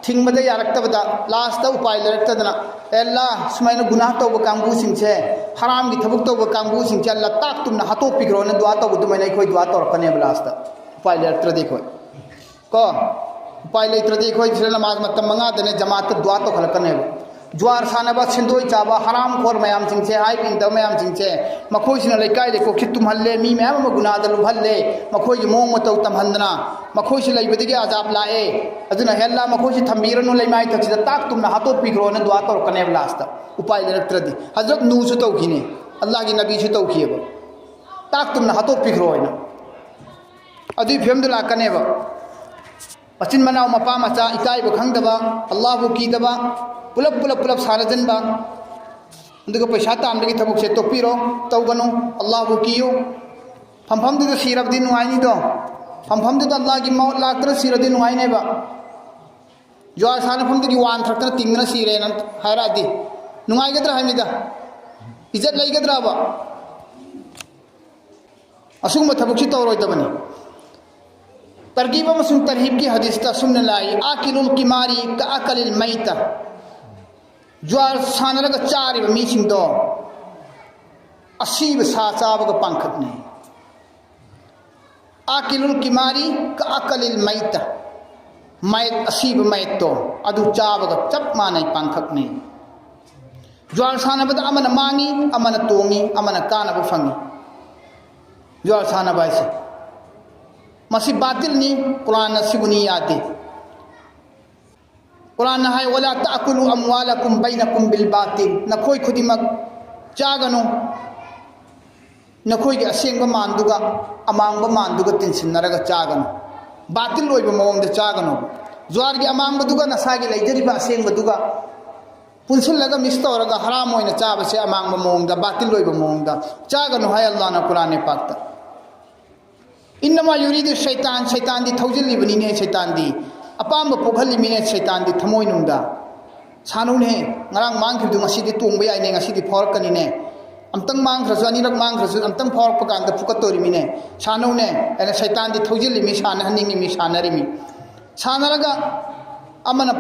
ꯊꯤꯡꯕꯗ ꯌꯥꯔꯛꯇꯕꯗ ꯂꯥꯁꯇ ꯎꯄꯥꯏ ꯂꯩꯔꯛꯇꯗꯅ, "ꯑꯦ ꯑꯜꯂꯥ, ꯁꯨꯃꯥꯏꯅ ꯒꯨꯅꯥꯍ ꯇꯧꯕ ꯀꯥꯡꯕꯨꯁꯤꯡꯁꯦ, ꯍꯔꯥꯝꯒꯤ ꯊꯕꯛ ꯇꯧꯕ ꯀꯥꯡꯕꯨꯁꯤꯡꯁꯦ ꯑꯜꯂꯥ ꯇꯥꯛ ꯇꯨꯝꯅ ꯍꯥꯠꯇꯣꯛꯄꯤꯈ꯭ꯔꯣꯅ ꯗꯨꯋꯥ ꯇꯧꯕ ꯑꯗꯨꯃꯥꯏꯅ ꯑꯩꯈꯣꯏ ꯗꯨꯋꯥ ꯇꯧꯔꯛꯀꯅꯦꯕ ꯂꯥꯁꯇ, ꯎꯄꯥꯏ ꯂꯩꯔꯛꯇ꯭ꯔꯗꯤ ꯑꯩꯈꯣꯏ ꯀꯣ ꯎꯄꯥꯏ ꯂꯩꯇ꯭ꯔꯗꯤ ꯑꯩꯈꯣꯏ ꯁꯤꯗ ꯅꯃꯥꯖ ꯃꯇꯝ ꯃꯉꯥꯗꯅꯦ ꯖꯃꯥꯠꯇ ꯗꯨꯋꯥ ꯇꯧꯈꯠꯂꯛꯀꯅꯦꯕ꯫ ꯖꯨꯋꯥꯔ ꯁꯥꯟꯅꯕ, ꯁꯦꯟꯗꯣꯏ ꯆꯥꯕ, ꯍꯔꯥꯝ ꯈꯣꯔ ꯃꯌꯥꯝꯁꯤꯡꯁꯦ, ꯍꯥꯏꯕ ꯏꯟꯗꯕ ꯃꯌꯥꯝꯁꯤꯡꯁꯦ, ꯃꯈꯣꯏꯁꯤꯅ ꯂꯩꯀꯥꯏ ꯂꯩꯀꯣꯛꯁꯤ ꯇꯨꯝꯍꯜꯂꯦ, ꯃꯤ ꯃꯌꯥꯝ ꯑꯃ ꯒꯨꯅꯥꯗ ꯂꯨꯞꯍꯜꯂꯦ, ꯃꯈꯣꯏꯒꯤ ꯃꯑꯣꯡ ꯃꯇꯧ ꯇꯝꯍꯟꯗꯅ ꯃꯈꯣꯏꯁꯤ ꯂꯩꯕꯗꯒꯤ ꯑꯖꯥꯕ ꯂꯥꯛꯑꯦ꯫ ꯑꯗꯨꯅ ꯍꯦ ꯑꯜꯂꯥ ꯃꯈꯣꯏꯁꯤ ꯊꯝꯕꯤꯔꯅꯨ, ꯂꯩꯃꯥꯏ ꯊꯛꯁꯤꯗ ꯇꯥꯛ ꯇꯨꯝꯅ ꯍꯥꯠꯇꯣꯛꯄꯤꯈ꯭ꯔꯣꯅ ꯗꯨꯋꯥ ꯇꯧꯔꯛꯀꯅꯦꯕ ꯂꯥꯁꯇ, ꯎꯄꯥꯏ ꯂꯩꯔꯛꯇ꯭ꯔꯗꯤ꯫ ꯍꯖꯔꯠ ꯅꯨꯁꯨ ꯇꯧꯈꯤꯅꯤ, ꯑꯜꯂꯥꯒꯤ ꯅꯕꯤꯁꯨ ꯇꯧꯈꯤꯑꯕ, ꯇꯥꯛ ꯇꯨꯝꯅ ꯍꯥꯠꯇꯣꯛꯄꯤꯈ꯭ꯔꯣ ꯍꯥꯏꯅ꯫ ꯑꯗꯨꯒꯤ ꯐꯤꯕꯝꯗꯨ ꯂꯥꯛꯀꯅꯦꯕ꯫ ꯃꯆꯤꯟ ꯃꯅꯥꯎ ꯃꯄꯥ ꯃꯆꯥ ꯏꯀꯥꯏꯕ ꯈꯪꯗꯕ, ꯑꯜꯂꯥꯍꯕꯨ ꯀꯤꯗꯕ, ꯄꯨꯂꯞ ꯄꯨꯂꯞ ꯄꯨꯂꯞ ꯁꯥꯟꯅꯖꯟꯕ, ꯑꯗꯨꯒ ꯄꯩꯁꯥ ꯇꯥꯟꯕꯒꯤ ꯊꯕꯛꯁꯦ ꯇꯣꯛꯄꯤꯔꯣ, ꯇꯧꯒꯅꯨ, ꯑꯜꯂꯥꯍꯕꯨ ꯀꯤꯌꯨ꯫ ꯐꯝꯐꯝꯗꯨꯗ ꯁꯤꯔꯕꯗꯤ ꯅꯨꯡꯉꯥꯏꯅꯤꯗꯣ, ꯐꯝꯐꯝꯗꯨꯗ ꯑꯜꯂꯥꯍꯒꯤ ꯃꯧꯠ ꯂꯥꯛꯇꯅ ꯁꯤꯔꯗꯤ ꯅꯨꯡꯉꯥꯏꯅꯦꯕ꯫ ꯖꯨꯋꯥꯔ ꯁꯥꯟꯅꯐꯝꯗꯒꯤ ꯋꯥꯟꯊꯔꯛꯇꯅ ꯇꯤꯡꯗꯅ ꯁꯤꯔꯦꯅ ꯍꯥꯏꯔꯛꯑꯗꯤ ꯅꯨꯡꯉꯥꯏꯒꯗ꯭ꯔꯥ ꯍꯥꯏꯕꯅꯤꯗ? ꯏꯖꯠ ꯂꯩꯒꯗ꯭ꯔꯕ? ꯑꯁꯤꯒꯨꯝꯕ ꯊꯕꯛꯁꯤ ꯇꯧꯔꯣꯏꯗꯕꯅꯤ꯫ ꯇꯔꯒꯤꯕ ꯑꯃꯁꯨꯡ ꯇꯔꯍꯤꯕꯀꯤ ꯍꯗꯤꯁꯇ ꯑꯁꯨꯝꯅ ꯂꯥꯛꯏ, "ꯑꯥꯀꯤꯂꯨꯜ ꯀꯤꯃꯥꯔꯤ ꯀ ꯑꯀꯂꯤꯜ ꯃꯩꯇ"꯫ ꯖꯨꯋꯥꯔ ꯁꯥꯟꯅꯔꯒ ꯆꯥꯔꯤꯕ ꯃꯤꯁꯤꯡꯗꯣ ꯑꯁꯤꯕ ꯁꯥ ꯆꯥꯕꯒ ꯄꯥꯡꯈꯛꯅꯤ꯫ "ꯑꯥꯀꯤꯂꯨꯜ ꯀꯤꯃꯥꯔꯤ ꯀ ꯑꯀꯂꯤꯜ ꯃꯩꯇ"꯫ ꯃꯌꯦꯛ, ꯑꯁꯤꯕ ꯃꯌꯦꯛꯇꯣ ꯑꯗꯨ ꯆꯥꯕꯒ ꯆꯞ ꯃꯥꯟꯅꯩ, ꯄꯥꯡꯈꯛꯅꯤ꯫ ꯖꯨꯋꯥꯔ ꯁꯥꯟꯅꯕꯗ ꯑꯃꯅ ꯃꯥꯡꯉꯤ, ꯑꯃꯅ ꯇꯣꯡꯉꯤ, ꯑꯃꯅ ꯀꯥꯟꯅꯕ ꯐꯪꯉꯤ꯫ ꯖꯨꯋꯥꯔ ꯁꯥꯟꯅꯕ ꯍꯥꯏꯁꯦ ꯃꯁꯤ ꯕꯥꯇꯤꯜꯅꯤ, ꯀꯨꯔꯥꯟꯅ ꯁꯤꯕꯨꯅꯤ ꯌꯥꯗꯦ꯫ ꯀꯨꯔꯥꯟꯅ ꯍꯥꯏ, "ꯋꯥꯂꯥ ꯇꯥꯀꯨꯂꯨ ꯑꯝꯋꯥꯂꯥꯀꯨꯝ ꯕꯩꯅꯥꯀꯨꯝ ꯕꯤꯜ ꯕꯥꯇꯤꯜ"꯫ ꯅꯈꯣꯏ ꯈꯨꯗꯤꯡꯃꯛ ꯆꯥꯒꯅꯨ, ꯅꯈꯣꯏꯒꯤ ꯑꯁꯦꯡꯕ ꯃꯥꯟꯗꯨꯒ ꯑꯃꯥꯡꯕ ꯃꯥꯟꯗꯨꯒ ꯇꯤꯟꯁꯤꯟꯅꯔꯒ ꯆꯥꯒꯅꯨ꯫ ꯕꯥꯇꯤꯜ ꯑꯣꯏꯕ ꯃꯑꯣꯡꯗ ꯆꯥꯒꯅꯨ꯫ ꯖꯨꯋꯥꯔꯒꯤ ꯑꯃꯥꯡꯕꯗꯨꯒ ꯅꯁꯥꯒꯤ ꯂꯩꯖꯔꯤꯕ ꯑꯁꯦꯡꯕꯗꯨꯒ ꯄꯨꯟꯁꯤꯜꯂꯒ ꯃꯤꯛꯁ ꯇꯧꯔꯒ ꯍꯔꯥꯝ ꯑꯣꯏꯅ ꯆꯥꯕꯁꯦ ꯑꯃꯥꯡꯕ ꯃꯑꯣꯡꯗ, ꯕꯥꯇꯤꯜ ꯑꯣꯏꯕ ꯃꯑꯣꯡꯗ ꯆꯥꯒꯅꯨ ꯍꯥꯏ ꯑꯜꯂꯥꯍꯅ ꯀꯨꯔꯥꯟ ꯄꯥꯛꯇ꯫ "ꯏꯟꯅꯃꯥ ꯌꯨꯔꯤꯗꯨ ꯁꯩꯇꯥꯟ", ꯁꯩꯇꯥꯟꯗꯤ ꯊꯧꯖꯤꯜꯂꯤꯕꯅꯤꯅꯦ, ꯁꯩꯇꯥꯟꯗꯤ ꯑꯄꯥꯝꯕ ꯄꯣꯛꯍꯜꯂꯤꯃꯤꯅꯦ, ꯁꯩꯇꯥꯟꯗꯤ ꯊꯃꯣꯏꯅꯨꯡꯗ꯫ ꯁꯥꯟꯅꯧꯅꯦ꯫ ꯉꯔꯥꯡ ꯃꯥꯡꯈꯤꯕꯗꯨ ꯉꯁꯤꯗꯤ ꯇꯣꯡꯕ ꯌꯥꯏꯅꯦ, ꯉꯁꯤꯗꯤ ꯐꯥꯎꯔꯛꯀꯅꯤꯅꯦ꯫ ꯑꯝꯇꯪ ꯃꯥꯡꯈ꯭ꯔꯁꯨ, ꯑꯅꯤꯔꯛ ꯃꯥꯡꯈ꯭ꯔꯁꯨ, ꯑꯝꯇꯪ ꯐꯥꯎꯔꯛꯄ ꯀꯥꯟꯗ ꯐꯨꯀꯠꯇꯣꯔꯤꯃꯤꯅꯦ꯫ ꯁꯥꯟꯅꯧꯅꯦ ꯍꯥꯏꯅ ꯁꯩꯇꯥꯟꯗꯤ ꯊꯧꯖꯤꯜꯂꯤꯃꯤ, ꯁꯥꯟꯅꯍꯟꯅꯤꯡꯉꯤꯃꯤ, ꯁꯥꯟꯅꯔꯤꯃꯤ꯫ ꯁꯥꯟꯅꯔꯒ ꯑꯃꯅ,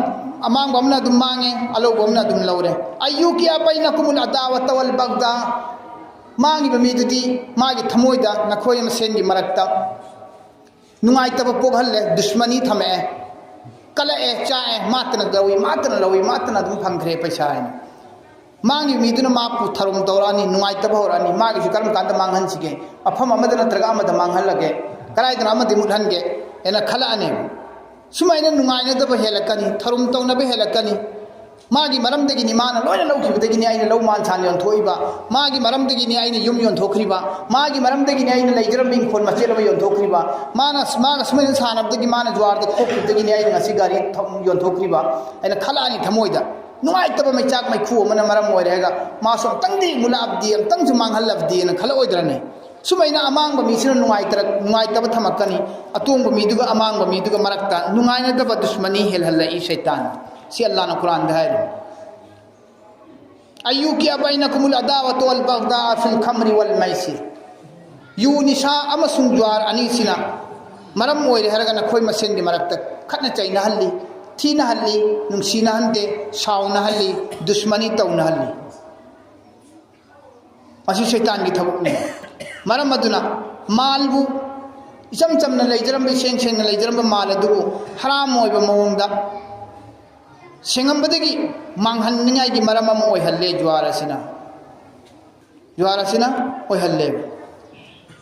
ꯑꯃꯥꯡꯕ ꯑꯃꯅ ꯑꯗꯨꯝ ꯃꯥꯡꯉꯦ, ꯑꯂꯧꯕ ꯑꯃꯅ ꯑꯗꯨꯝ ꯂꯧꯔꯦ꯫ "ꯑꯌꯨꯀꯤꯌꯥ ꯕꯩꯅꯀꯨꯃꯨꯜ ꯑꯗꯥꯋꯥꯇ ꯋꯜ ꯕꯒꯗꯥ"꯫ ꯃꯥꯡꯉꯤꯕ ꯃꯤꯗꯨꯗꯤ ꯃꯥꯒꯤ ꯊꯃꯣꯏꯗ ꯅꯈꯣꯏ ꯃꯁꯦꯟꯒꯤ ꯃꯔꯛꯇ ꯅꯨꯡꯉꯥꯏꯇꯕ ꯄꯣꯛꯍꯜꯂꯦ, ꯗꯨꯁꯃꯅꯤ ꯊꯝꯃꯛꯑꯦ, ꯀꯂꯛꯑꯦ, ꯆꯥꯛꯑꯦ, ꯃꯥꯇꯅ ꯂꯧꯏ, ꯃꯥꯇꯅ ꯂꯧꯏ, ꯃꯥꯇꯅ ꯑꯗꯨꯝ ꯐꯪꯈ꯭ꯔꯦ ꯄꯩꯁꯥ ꯍꯥꯏꯅ꯫ ꯃꯥꯡꯉꯤꯕ ꯃꯤꯗꯨꯅ ꯃꯥꯄꯨ ꯊꯔꯨꯝ ꯇꯧꯔꯛꯑꯅꯤ, ꯅꯨꯡꯉꯥꯏꯇꯕ ꯍꯧꯔꯛꯑꯅꯤ, ꯃꯥꯒꯤꯁꯨ ꯀꯔꯝ ꯀꯥꯟꯗ ꯃꯥꯡꯍꯟꯁꯤꯒꯦ, ꯃꯐꯝ ꯑꯃꯗ ꯅꯠꯇ꯭ꯔꯒ ꯑꯃꯗ ꯃꯥꯡꯍꯜꯂꯒꯦ, ꯀꯗꯥꯏꯗꯅꯣ ꯑꯃꯗꯤ ꯃꯨꯠꯍꯟꯒꯦ ꯍꯥꯏꯅ ꯈꯜꯂꯛꯑꯅꯦꯕ꯫ ꯁꯨꯃꯥꯏꯅ ꯅꯨꯡꯉꯥꯏꯅꯗꯕ ꯍꯦꯜꯂꯛꯀꯅꯤ, ꯊꯔꯨꯝ ꯇꯧꯅꯕ ꯍꯦꯜꯂꯛꯀꯅꯤ꯫ ꯃꯥꯒꯤ ꯃꯔꯝꯗꯒꯤꯅꯤ ꯃꯥꯅ ꯂꯣꯏꯅ ꯂꯧꯈꯤꯕꯗꯒꯤꯅꯤ ꯑꯩꯅ ꯂꯧ ꯃꯥꯟ ꯁꯥꯟ ꯌꯣꯟꯊꯣꯛꯏꯕ, ꯃꯥꯒꯤ ꯃꯔꯝꯗꯒꯤꯅꯤ ꯑꯩꯅ ꯌꯨꯝ ꯌꯣꯟꯊꯣꯛꯈ꯭ꯔꯤꯕ, ꯃꯥꯒꯤ ꯃꯔꯝꯗꯒꯤꯅꯤ ꯑꯩꯅ ꯂꯩꯖꯔꯝꯕ ꯏꯪꯈꯣꯜ ꯃꯆꯦꯠ ꯑꯃ ꯌꯣꯟꯊꯣꯛꯈ꯭ꯔꯤꯕ, ꯃꯥꯅ, ꯃꯥꯅ ꯁꯨꯃꯥꯏꯅ ꯁꯥꯟꯅꯕꯗꯒꯤ ꯃꯥꯅ ꯖꯨꯋꯥꯔꯗ ꯊꯣꯛꯈꯤꯕꯗꯒꯤꯅꯤ ꯑꯩꯅ ꯉꯁꯤ ꯒꯥꯔꯤ ꯊꯧ-, ꯌꯣꯟꯊꯣꯛꯈ꯭ꯔꯤꯕ ꯍꯥꯏꯅ ꯈꯜꯂꯛꯑꯅꯤ ꯊꯃꯣꯏꯗ꯫ ꯅꯨꯡꯉꯥꯏꯇꯕ ꯃꯩꯆꯥꯛ ꯃꯩꯈꯨ ꯑꯃꯅ ꯃꯔꯝ ꯑꯣꯏꯔꯦ ꯍꯥꯏꯔꯒ ꯃꯥꯁꯨ ꯑꯝꯇꯪꯗꯤ ꯃꯨꯂꯥꯞꯗꯤ, ꯑꯝꯇꯪꯁꯨ ꯃꯥꯡꯍꯜꯂꯕꯗꯤꯅ ꯈꯜꯂꯛꯑꯣꯏꯗ꯭ꯔꯅꯦ? ꯁꯨꯃꯥꯏꯅ ꯑꯃꯥꯡꯕ ꯃꯤꯁꯤꯅ ꯅꯨꯡꯉꯥꯏꯇꯔꯛ-, ꯅꯨꯡꯉꯥꯏꯇꯕ ꯊꯝꯃꯛꯀꯅꯤ, ꯑꯇꯣꯡꯕ ꯃꯤꯗꯨꯒ ꯑꯃꯥꯡꯕ ꯃꯤꯗꯨꯒ ꯃꯔꯛꯇ ꯅꯨꯡꯉꯥꯏꯅꯗꯕ ꯗꯨꯁꯃꯅꯤ ꯍꯦꯜꯍꯜꯂꯛꯏ ꯁꯩꯇꯥꯟ꯫ ꯁꯤ ꯑꯜꯂꯥꯅ ꯀꯨꯔꯥꯟꯗ ꯍꯥꯏꯔꯤ꯫ "ꯑꯌꯨꯀꯤꯌꯥ ꯕꯩꯅꯀꯨꯃꯨꯜ ꯑꯗꯥꯋꯥꯇ ꯋꯜ ꯕꯒꯗꯥ ꯐꯤꯜ ꯈꯝꯔꯤ ꯋꯜ ꯃꯩꯁꯤꯔ"꯫ ꯌꯨ ꯅꯤꯁꯥ ꯑꯃꯁꯨꯡ ꯖꯨꯋꯥꯔ ꯑꯅꯤꯁꯤꯅ ꯃꯔꯝ ꯑꯣꯏꯔꯦ ꯍꯥꯏꯔꯒ ꯅꯈꯣꯏ ꯃꯁꯦꯟꯒꯤ ꯃꯔꯛꯇ ꯈꯠꯅ ꯆꯩꯅꯍꯜꯂꯤ, ꯊꯤꯅꯍꯜꯂꯤ, ꯅꯨꯡꯁꯤꯅꯍꯟꯗꯦ, ꯁꯥꯎꯅꯍꯜꯂꯤ, ꯗꯨꯁꯃꯅꯤ ꯇꯧꯅꯍꯜꯂꯤ꯫ ꯃꯁꯤ ꯁꯩꯇꯥꯟꯒꯤ ꯊꯕꯛꯅꯤ꯫ ꯃꯔꯝ ꯑꯗꯨꯅ ꯃꯥꯜꯕꯨ ꯏꯆꯝ ꯆꯝꯅ ꯂꯩꯖꯔꯝꯕ, ꯏꯁꯦꯡ ꯁꯦꯡꯅ ꯂꯩꯖꯔꯝꯕ ꯃꯥꯜ ꯑꯗꯨꯕꯨ ꯍꯔꯥꯝ ꯑꯣꯏꯕ ꯃꯑꯣꯡꯗ ꯁꯦꯡꯉꯝꯕꯗꯒꯤ ꯃꯥꯡꯍꯟꯅꯤꯡꯉꯥꯏꯒꯤ ꯃꯔꯝ ꯑꯃ ꯑꯣꯏꯍꯜꯂꯦ ꯖꯨꯋꯥꯔ ꯑꯁꯤꯅ꯫ ꯖꯨꯋꯥꯔ ꯑꯁꯤꯅ ꯑꯣꯏꯍꯜꯂꯦꯕ꯫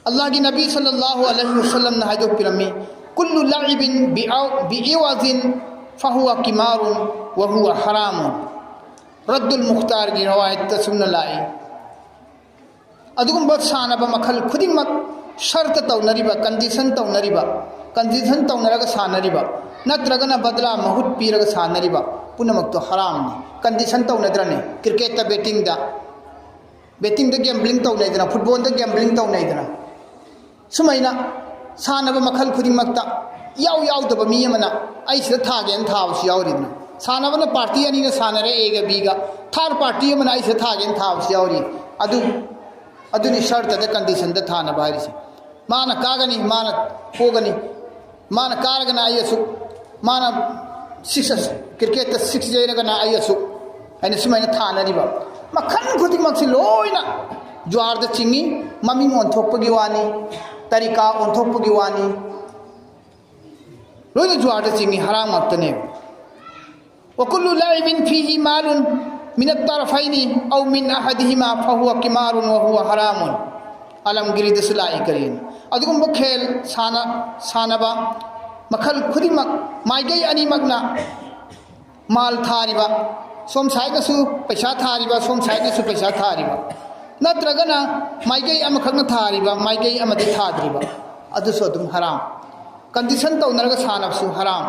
ꯑꯜꯂꯥꯍꯒꯤ ꯅꯕꯤ ꯁꯜꯂꯜꯂꯥꯍꯨ ꯑꯂꯩꯍꯤ ꯋꯁꯜꯂꯝꯅ ꯍꯥꯏꯗꯣꯛꯄꯤꯔꯝꯃꯤ, "ꯀꯨꯜꯂꯨ ꯂꯥꯏꯕꯤꯟ ꯕꯤꯑꯥ-, ꯕꯤꯏꯋꯥꯖꯤꯟ ꯐꯍꯨꯋ ꯀꯤꯃꯥꯔꯨꯟ ꯋꯍꯨꯋ ꯍꯔꯥꯃꯨꯟ"꯫ ꯔꯗꯨꯜ ꯃꯨꯈꯇꯥꯔꯒꯤ ꯔꯋꯥꯌꯠꯇ ꯁꯨꯝꯅ ꯂꯥꯛꯏ, ꯑꯗꯨꯒꯨꯝꯕ ꯁꯥꯟꯅꯕ ꯃꯈꯜ ꯈꯨꯗꯤꯡꯃꯛ ꯁꯔꯇ ꯇꯧꯅꯔꯤꯕ, ꯀꯟꯗꯤꯁꯟ ꯇꯧꯅꯔꯤꯕ, ꯀꯟꯗꯤꯁꯟ ꯇꯧꯅꯔꯒ ꯁꯥꯟꯅꯔꯤꯕ, ꯅꯠꯇ꯭ꯔꯒꯅ ꯕꯗꯂꯥ ꯃꯍꯨꯠ ꯄꯤꯔꯒ ꯁꯥꯟꯅꯔꯤꯕ ꯄꯨꯝꯅꯃꯛꯇꯣ ꯍꯔꯥꯝꯅꯤ꯫ ꯀꯟꯗꯤꯁꯟ ꯇꯧꯅꯗ꯭ꯔꯅꯦ? ꯀ꯭ꯔꯤꯀꯦꯠꯇ ꯕꯦꯠꯇꯤꯡꯗ, ꯕꯦꯠꯇꯤꯡꯗ ꯒꯦꯝꯕ꯭ꯂꯤꯡ ꯇꯧꯅꯩꯗꯅ, ꯐꯨꯠꯕꯣꯜꯗ ꯒꯦꯝꯕ꯭ꯂꯤꯡ ꯇꯧꯅꯩꯗꯅ, ꯁꯨꯃꯥꯏꯅ ꯁꯥꯟꯅꯕ ꯃꯈꯜ ꯈꯨꯗꯤꯡꯃꯛꯇ ꯏꯌꯥꯎ ꯌꯥꯎꯗꯕ ꯃꯤ ꯑꯃꯅ ꯑꯩ ꯁꯤꯗ ꯊꯥꯒꯦꯅ ꯊꯥꯕꯁꯨ ꯌꯥꯎꯔꯤꯗꯅ꯫ ꯁꯥꯟꯅꯕꯅ ꯄꯥꯔꯇꯤ ꯑꯅꯤꯒ ꯁꯥꯟꯅꯔꯦ, ꯑꯦꯒ ꯕꯤꯒ꯫ ꯊꯥꯔꯠ ꯄꯥꯔꯇꯤ ꯑꯃꯅ ꯑꯩꯁꯦ ꯊꯥꯒꯦꯅ ꯊꯥꯕꯁꯨ ꯌꯥꯎꯔꯤ꯫ ꯑꯗꯨ, ꯑꯗꯨꯅꯤ ꯁꯔꯇꯗ, ꯀꯟꯗꯤꯁꯟꯗ ꯊꯥꯅꯕ ꯍꯥꯏꯔꯤꯁꯦ꯫ ꯃꯥꯅ ꯀꯥꯒꯅꯤ, ꯃꯥꯅ ꯄꯣꯒꯅꯤ, ꯃꯥꯅ ꯀꯥꯔꯒꯅ ꯑꯩ ꯑꯁꯨꯛ, ꯃꯥꯅ ꯁꯤꯛꯁ, ꯀ꯭ꯔꯤꯀꯦꯠꯇ ꯁꯤꯛꯁ ꯌꯩꯔꯒꯅ ꯑꯩ ꯑꯁꯨꯛ ꯍꯥꯏꯅ ꯁꯨꯃꯥꯏꯅ ꯊꯥꯅꯔꯤꯕ ꯃꯈꯜ ꯈꯨꯗꯤꯡꯃꯛꯁꯤ ꯂꯣꯏꯅ ꯖꯨꯋꯥꯔꯗ ꯆꯤꯡꯏ꯫ ꯃꯃꯤꯡ ꯑꯣꯟꯊꯣꯛꯄꯒꯤ ꯋꯥꯅꯤ, ꯇꯔꯤꯀꯥ ꯑꯣꯟꯊꯣꯛꯄꯒꯤ ꯋꯥꯅꯤ, ꯂꯣꯏꯅ ꯖꯨꯋꯥꯔꯗ ꯆꯤꯡꯏ, ꯍꯔꯥꯝ ꯉꯥꯛꯇꯅꯦꯕ꯫ وكل لعب فيه مال من الطرفين أو من أحدهما فهو قمار وهو حرام. ꯑꯂꯝꯒꯤꯔꯤꯗꯁꯨ ꯂꯥꯛꯏ ꯀꯔꯤꯅꯣ? ꯑꯗꯨꯒꯨꯝꯕ ꯈꯦꯜ ꯁꯥꯟꯅ-, ꯁꯥꯟꯅꯕ ꯃꯈꯜ ꯈꯨꯗꯤꯡꯃꯛ, ꯃꯥꯏꯀꯩ ꯑꯅꯤꯃꯛꯅ ꯃꯥꯜ ꯊꯥꯔꯤꯕ, ꯁꯣꯝ ꯁꯥꯏꯠꯅꯁꯨ ꯄꯩꯁꯥ ꯊꯥꯔꯤꯕ, ꯁꯣꯝ ꯁꯥꯏꯠꯅꯁꯨ ꯄꯩꯁꯥ ꯊꯥꯔꯤꯕ, ꯅꯠꯇ꯭ꯔꯒꯅ ꯃꯥꯏꯀꯩ ꯑꯃꯈꯛꯅ ꯊꯥꯔꯤꯕ, ꯃꯥꯏꯀꯩ ꯑꯃꯗꯤ ꯊꯥꯗ꯭ꯔꯤꯕ, ꯑꯗꯨꯁꯨ ꯑꯗꯨꯝ ꯍꯔꯥꯝ꯫ ꯀꯟꯗꯤꯁꯟ ꯇꯧꯅꯔꯒ ꯁꯥꯟꯅꯕꯁꯨ ꯍꯔꯥꯝ꯫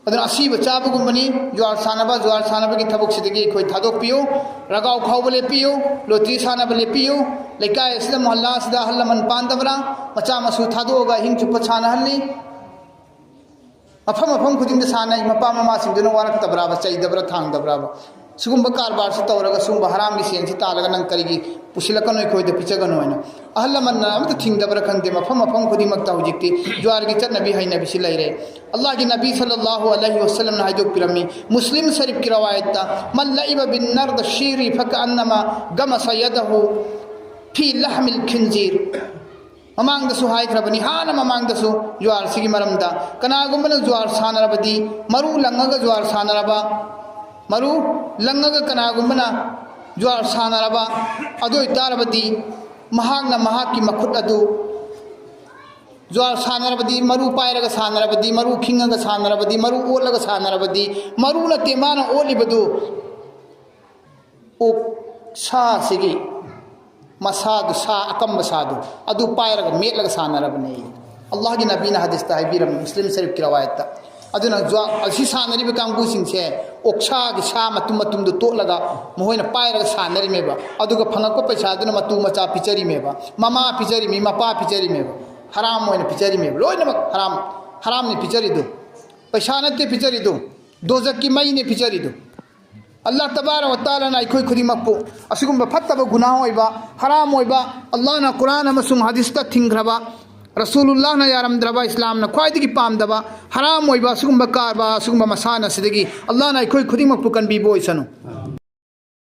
ꯑꯗꯨꯅ ꯑꯁꯤꯕ ꯆꯥꯕꯒꯨꯝꯕꯅꯤ ꯖꯨꯋꯥꯔ ꯁꯥꯟꯅꯕ꯫ ꯖꯨꯋꯥꯔ ꯁꯥꯟꯅꯕꯒꯤ ꯊꯕꯛꯁꯤꯗꯒꯤ ꯑꯩꯈꯣꯏ ꯊꯥꯗꯣꯛꯄꯤꯌꯨ꯫ ꯔꯒꯥꯎ ꯈꯥꯎꯕ ꯂꯦꯞꯄꯤꯌꯨ꯫ ꯂꯣꯇ꯭ꯔꯤ ꯁꯥꯟꯅꯕ ꯂꯦꯞꯄꯤꯌꯨ꯫ ꯂꯩꯀꯥꯏ ꯑꯁꯤꯗ, ꯃꯣꯍꯜꯂꯥ ꯑꯁꯤꯗ ꯑꯍꯜ ꯂꯃꯟ ꯄꯥꯟꯗꯕ꯭ꯔꯥ? ꯃꯆꯥ ꯃꯁꯨ ꯊꯥꯗꯣꯛꯑꯒ ꯑꯍꯤꯡ ꯆꯨꯞꯄ ꯁꯥꯟꯅꯍꯜꯂꯤ꯫ ꯃꯐꯝ ꯃꯐꯝ ꯈꯨꯗꯤꯡꯗ ꯁꯥꯟꯅꯩ꯫ ꯃꯄꯥ ꯃꯃꯥꯁꯤꯡꯗꯨꯅ ꯋꯥꯔꯛꯇꯕ꯭ꯔꯥꯕ, ꯆꯩꯗꯕ꯭ꯔꯥ, ꯊꯥꯡꯗꯕ꯭ꯔꯥꯕ? ꯁꯤꯒꯨꯝꯕ ꯀꯔꯕꯥꯔꯁꯤ ꯇꯧꯔꯒ ꯁꯤꯒꯨꯝꯕ ꯍꯔꯥꯝꯒꯤ ꯁꯦꯟꯁꯤ ꯇꯥꯜꯂꯒ ꯅꯪ ꯀꯔꯤꯒꯤ ꯄꯨꯁꯤꯜꯂꯛꯀꯅꯣ, ꯑꯩꯈꯣꯏꯗ ꯄꯤꯖꯒꯅꯣ ꯍꯥꯏꯅ ꯑꯍꯜ ꯂꯃꯟꯅ ꯑꯝꯇ ꯊꯤꯡꯗꯕ꯭ꯔꯥ ꯈꯪꯗꯦ꯫ ꯃꯐꯝ ꯃꯐꯝ ꯈꯨꯗꯤꯡꯃꯛꯇ ꯍꯧꯖꯤꯛꯇꯤ ꯖꯨꯋꯥꯔꯒꯤ ꯆꯠꯅꯕꯤ ꯍꯩꯅꯕꯤꯁꯤ ꯂꯩꯔꯦ꯫ ꯑꯜꯂꯥꯍꯒꯤ ꯅꯕꯤ ꯁꯜꯂꯜꯂꯥꯍꯨ ꯑꯂꯩꯍꯤ ꯋꯁꯜꯂꯝꯅ ꯍꯥꯏꯗꯣꯛꯄꯤꯔꯝꯃꯤ, ꯃꯨꯁꯂꯤꯝ ꯁꯔꯤꯐꯀꯤ ꯔꯋꯥꯌꯠꯇ, "ꯃꯟ ꯂꯏꯕ ꯕꯤꯟ ꯅꯔꯗ ꯁꯤꯔꯤ ꯐꯀ ꯑꯟꯅꯃ ꯒꯃꯁ ꯌꯗꯍꯨ ꯐꯤ ꯂꯍꯃꯤꯜ ꯈꯤꯟꯖꯤꯔ"꯫ ꯃꯃꯥꯡꯗꯁꯨ ꯍꯥꯏꯈ꯭ꯔꯕꯅꯤ, ꯍꯥꯟꯅ ꯃꯃꯥꯡꯗꯁꯨ, ꯖꯨꯋꯥꯔꯁꯤꯒꯤ ꯃꯔꯝꯗ꯫ ꯀꯅꯥꯒꯨꯝꯕꯅ ꯖꯨꯋꯥꯔ ꯁꯥꯟꯅꯔꯕꯗꯤ, ꯃꯔꯨ ꯂꯪꯉꯒ ꯖꯨꯋꯥꯔ ꯁꯥꯟꯅꯔꯕ, ꯃꯔꯨ ꯂꯪꯉꯒ ꯀꯅꯥꯒꯨꯝꯕꯅ ꯖꯨꯋꯥꯔ ꯁꯥꯟꯅꯔꯕ, ꯑꯗꯨ ꯑꯣꯏꯇꯥꯔꯕꯗꯤ ꯃꯍꯥꯛꯅ ꯃꯍꯥꯛꯀꯤ ꯃꯈꯨꯠ ꯑꯗꯨ, ꯖꯨꯋꯥꯔ ꯁꯥꯟꯅꯔꯕꯗꯤ, ꯃꯔꯨ ꯄꯥꯏꯔꯒ ꯁꯥꯟꯅꯔꯕꯗꯤ, ꯃꯔꯨ ꯈꯤꯡꯉꯒ ꯁꯥꯟꯅꯔꯕꯗꯤ, ꯃꯔꯨ ꯑꯣꯠꯂꯒ ꯁꯥꯟꯅꯔꯕꯗꯤ, ꯃꯔꯨ ꯅꯠꯇꯦ ꯃꯥꯅ ꯑꯣꯠꯂꯤꯕꯗꯨ, ꯑꯣꯛ ꯁꯥꯁꯤꯒꯤ ꯃꯁꯥꯗꯨ, ꯁꯥ ꯑꯀꯝꯕ ꯁꯥꯗꯨ, ꯑꯗꯨ ꯄꯥꯏꯔꯒ ꯃꯦꯠꯂꯒ ꯁꯥꯟꯅꯔꯕꯅꯤ꯫ ꯑꯜꯂꯥꯍꯒꯤ ꯅꯕꯤꯅ ꯍꯗꯤꯁꯇ ꯍꯥꯏꯕꯤꯔꯝꯃꯤ, ꯃꯨꯁꯂꯤꯝ ꯁꯔꯤꯐꯀꯤ ꯔꯋꯥꯌꯠꯇ꯫ ꯑꯗꯨꯅ ꯖꯨꯋꯥ-, ꯑꯁꯤ ꯁꯥꯟꯅꯔꯤꯕ ꯀꯥꯡꯕꯨꯁꯤꯡꯁꯦ ꯑꯣꯛꯁꯥꯒꯤ ꯁꯥ ꯃꯇꯨꯝ ꯃꯇꯨꯝꯗꯨ ꯇꯣꯠꯂꯒ ꯃꯈꯣꯏꯅ ꯄꯥꯏꯔꯒ ꯁꯥꯟꯅꯔꯤꯃꯦꯕ꯫ ꯑꯗꯨꯒ ꯐꯪꯉꯛꯄ ꯄꯩꯁꯥꯗꯨꯅ ꯃꯇꯨ ꯃꯆꯥ ꯄꯤꯖꯔꯤꯃꯦꯕ, ꯃꯃꯥ ꯄꯤꯖꯔꯤꯃꯤ, ꯃꯄꯥ ꯄꯤꯖꯔꯤꯃꯦꯕ, ꯍꯔꯥꯝ ꯑꯣꯏꯅ ꯄꯤꯖꯔꯤꯃꯦꯕ꯫ ꯂꯣꯏꯅꯃꯛ ꯍꯔꯥꯝ, ꯍꯔꯥꯝꯅꯤ ꯄꯤꯖꯔꯤꯗꯨ꯫ ꯄꯩꯁꯥ ꯅꯠꯇꯦ ꯄꯤꯖꯔꯤꯗꯨ, ꯗꯣꯖꯛꯀꯤ ꯃꯩꯅꯦ ꯄꯤꯖꯔꯤꯗꯨ꯫ ꯑꯜꯂꯥꯍ ꯇꯕꯥꯔꯛ ꯋ ꯇꯥꯂꯥꯅ ꯑꯩꯈꯣꯏ ꯈꯨꯗꯤꯡꯃꯛꯄꯨ ꯑꯁꯤꯒꯨꯝꯕ ꯐꯠꯇꯕ ꯒꯨꯅꯥꯍ ꯑꯣꯏꯕ, ꯍꯔꯥꯝ ꯑꯣꯏꯕ, ꯑꯜꯂꯥꯍꯅ ꯀꯨꯔꯥꯟ ꯑꯃꯁꯨꯡ ꯍꯗꯤꯁꯇ ꯊꯤꯡꯈ꯭ꯔꯕ, ꯔꯁꯨꯂꯨꯜꯂꯥꯍꯅ ꯌꯥꯔꯝꯗ꯭ꯔꯕ, ꯏꯁꯂꯥꯝꯅ ꯈ꯭ꯋꯥꯏꯗꯒꯤ ꯄꯥꯝꯗꯕ ꯍꯔꯥꯝ ꯑꯣꯏꯕ ꯑꯁꯤꯒꯨꯝꯕ ꯀꯥꯔꯕꯥꯔ, ꯑꯁꯤꯒꯨꯝꯕ ꯃꯁꯥꯟꯅ ꯑꯁꯤꯗꯒꯤ ꯑꯜꯂꯥꯍꯅ ꯑꯩꯈꯣꯏ ꯈꯨꯗꯤꯡꯃꯛꯄꯨ ꯀꯟꯕꯤꯕ ꯑꯣꯏꯁꯅꯨ꯫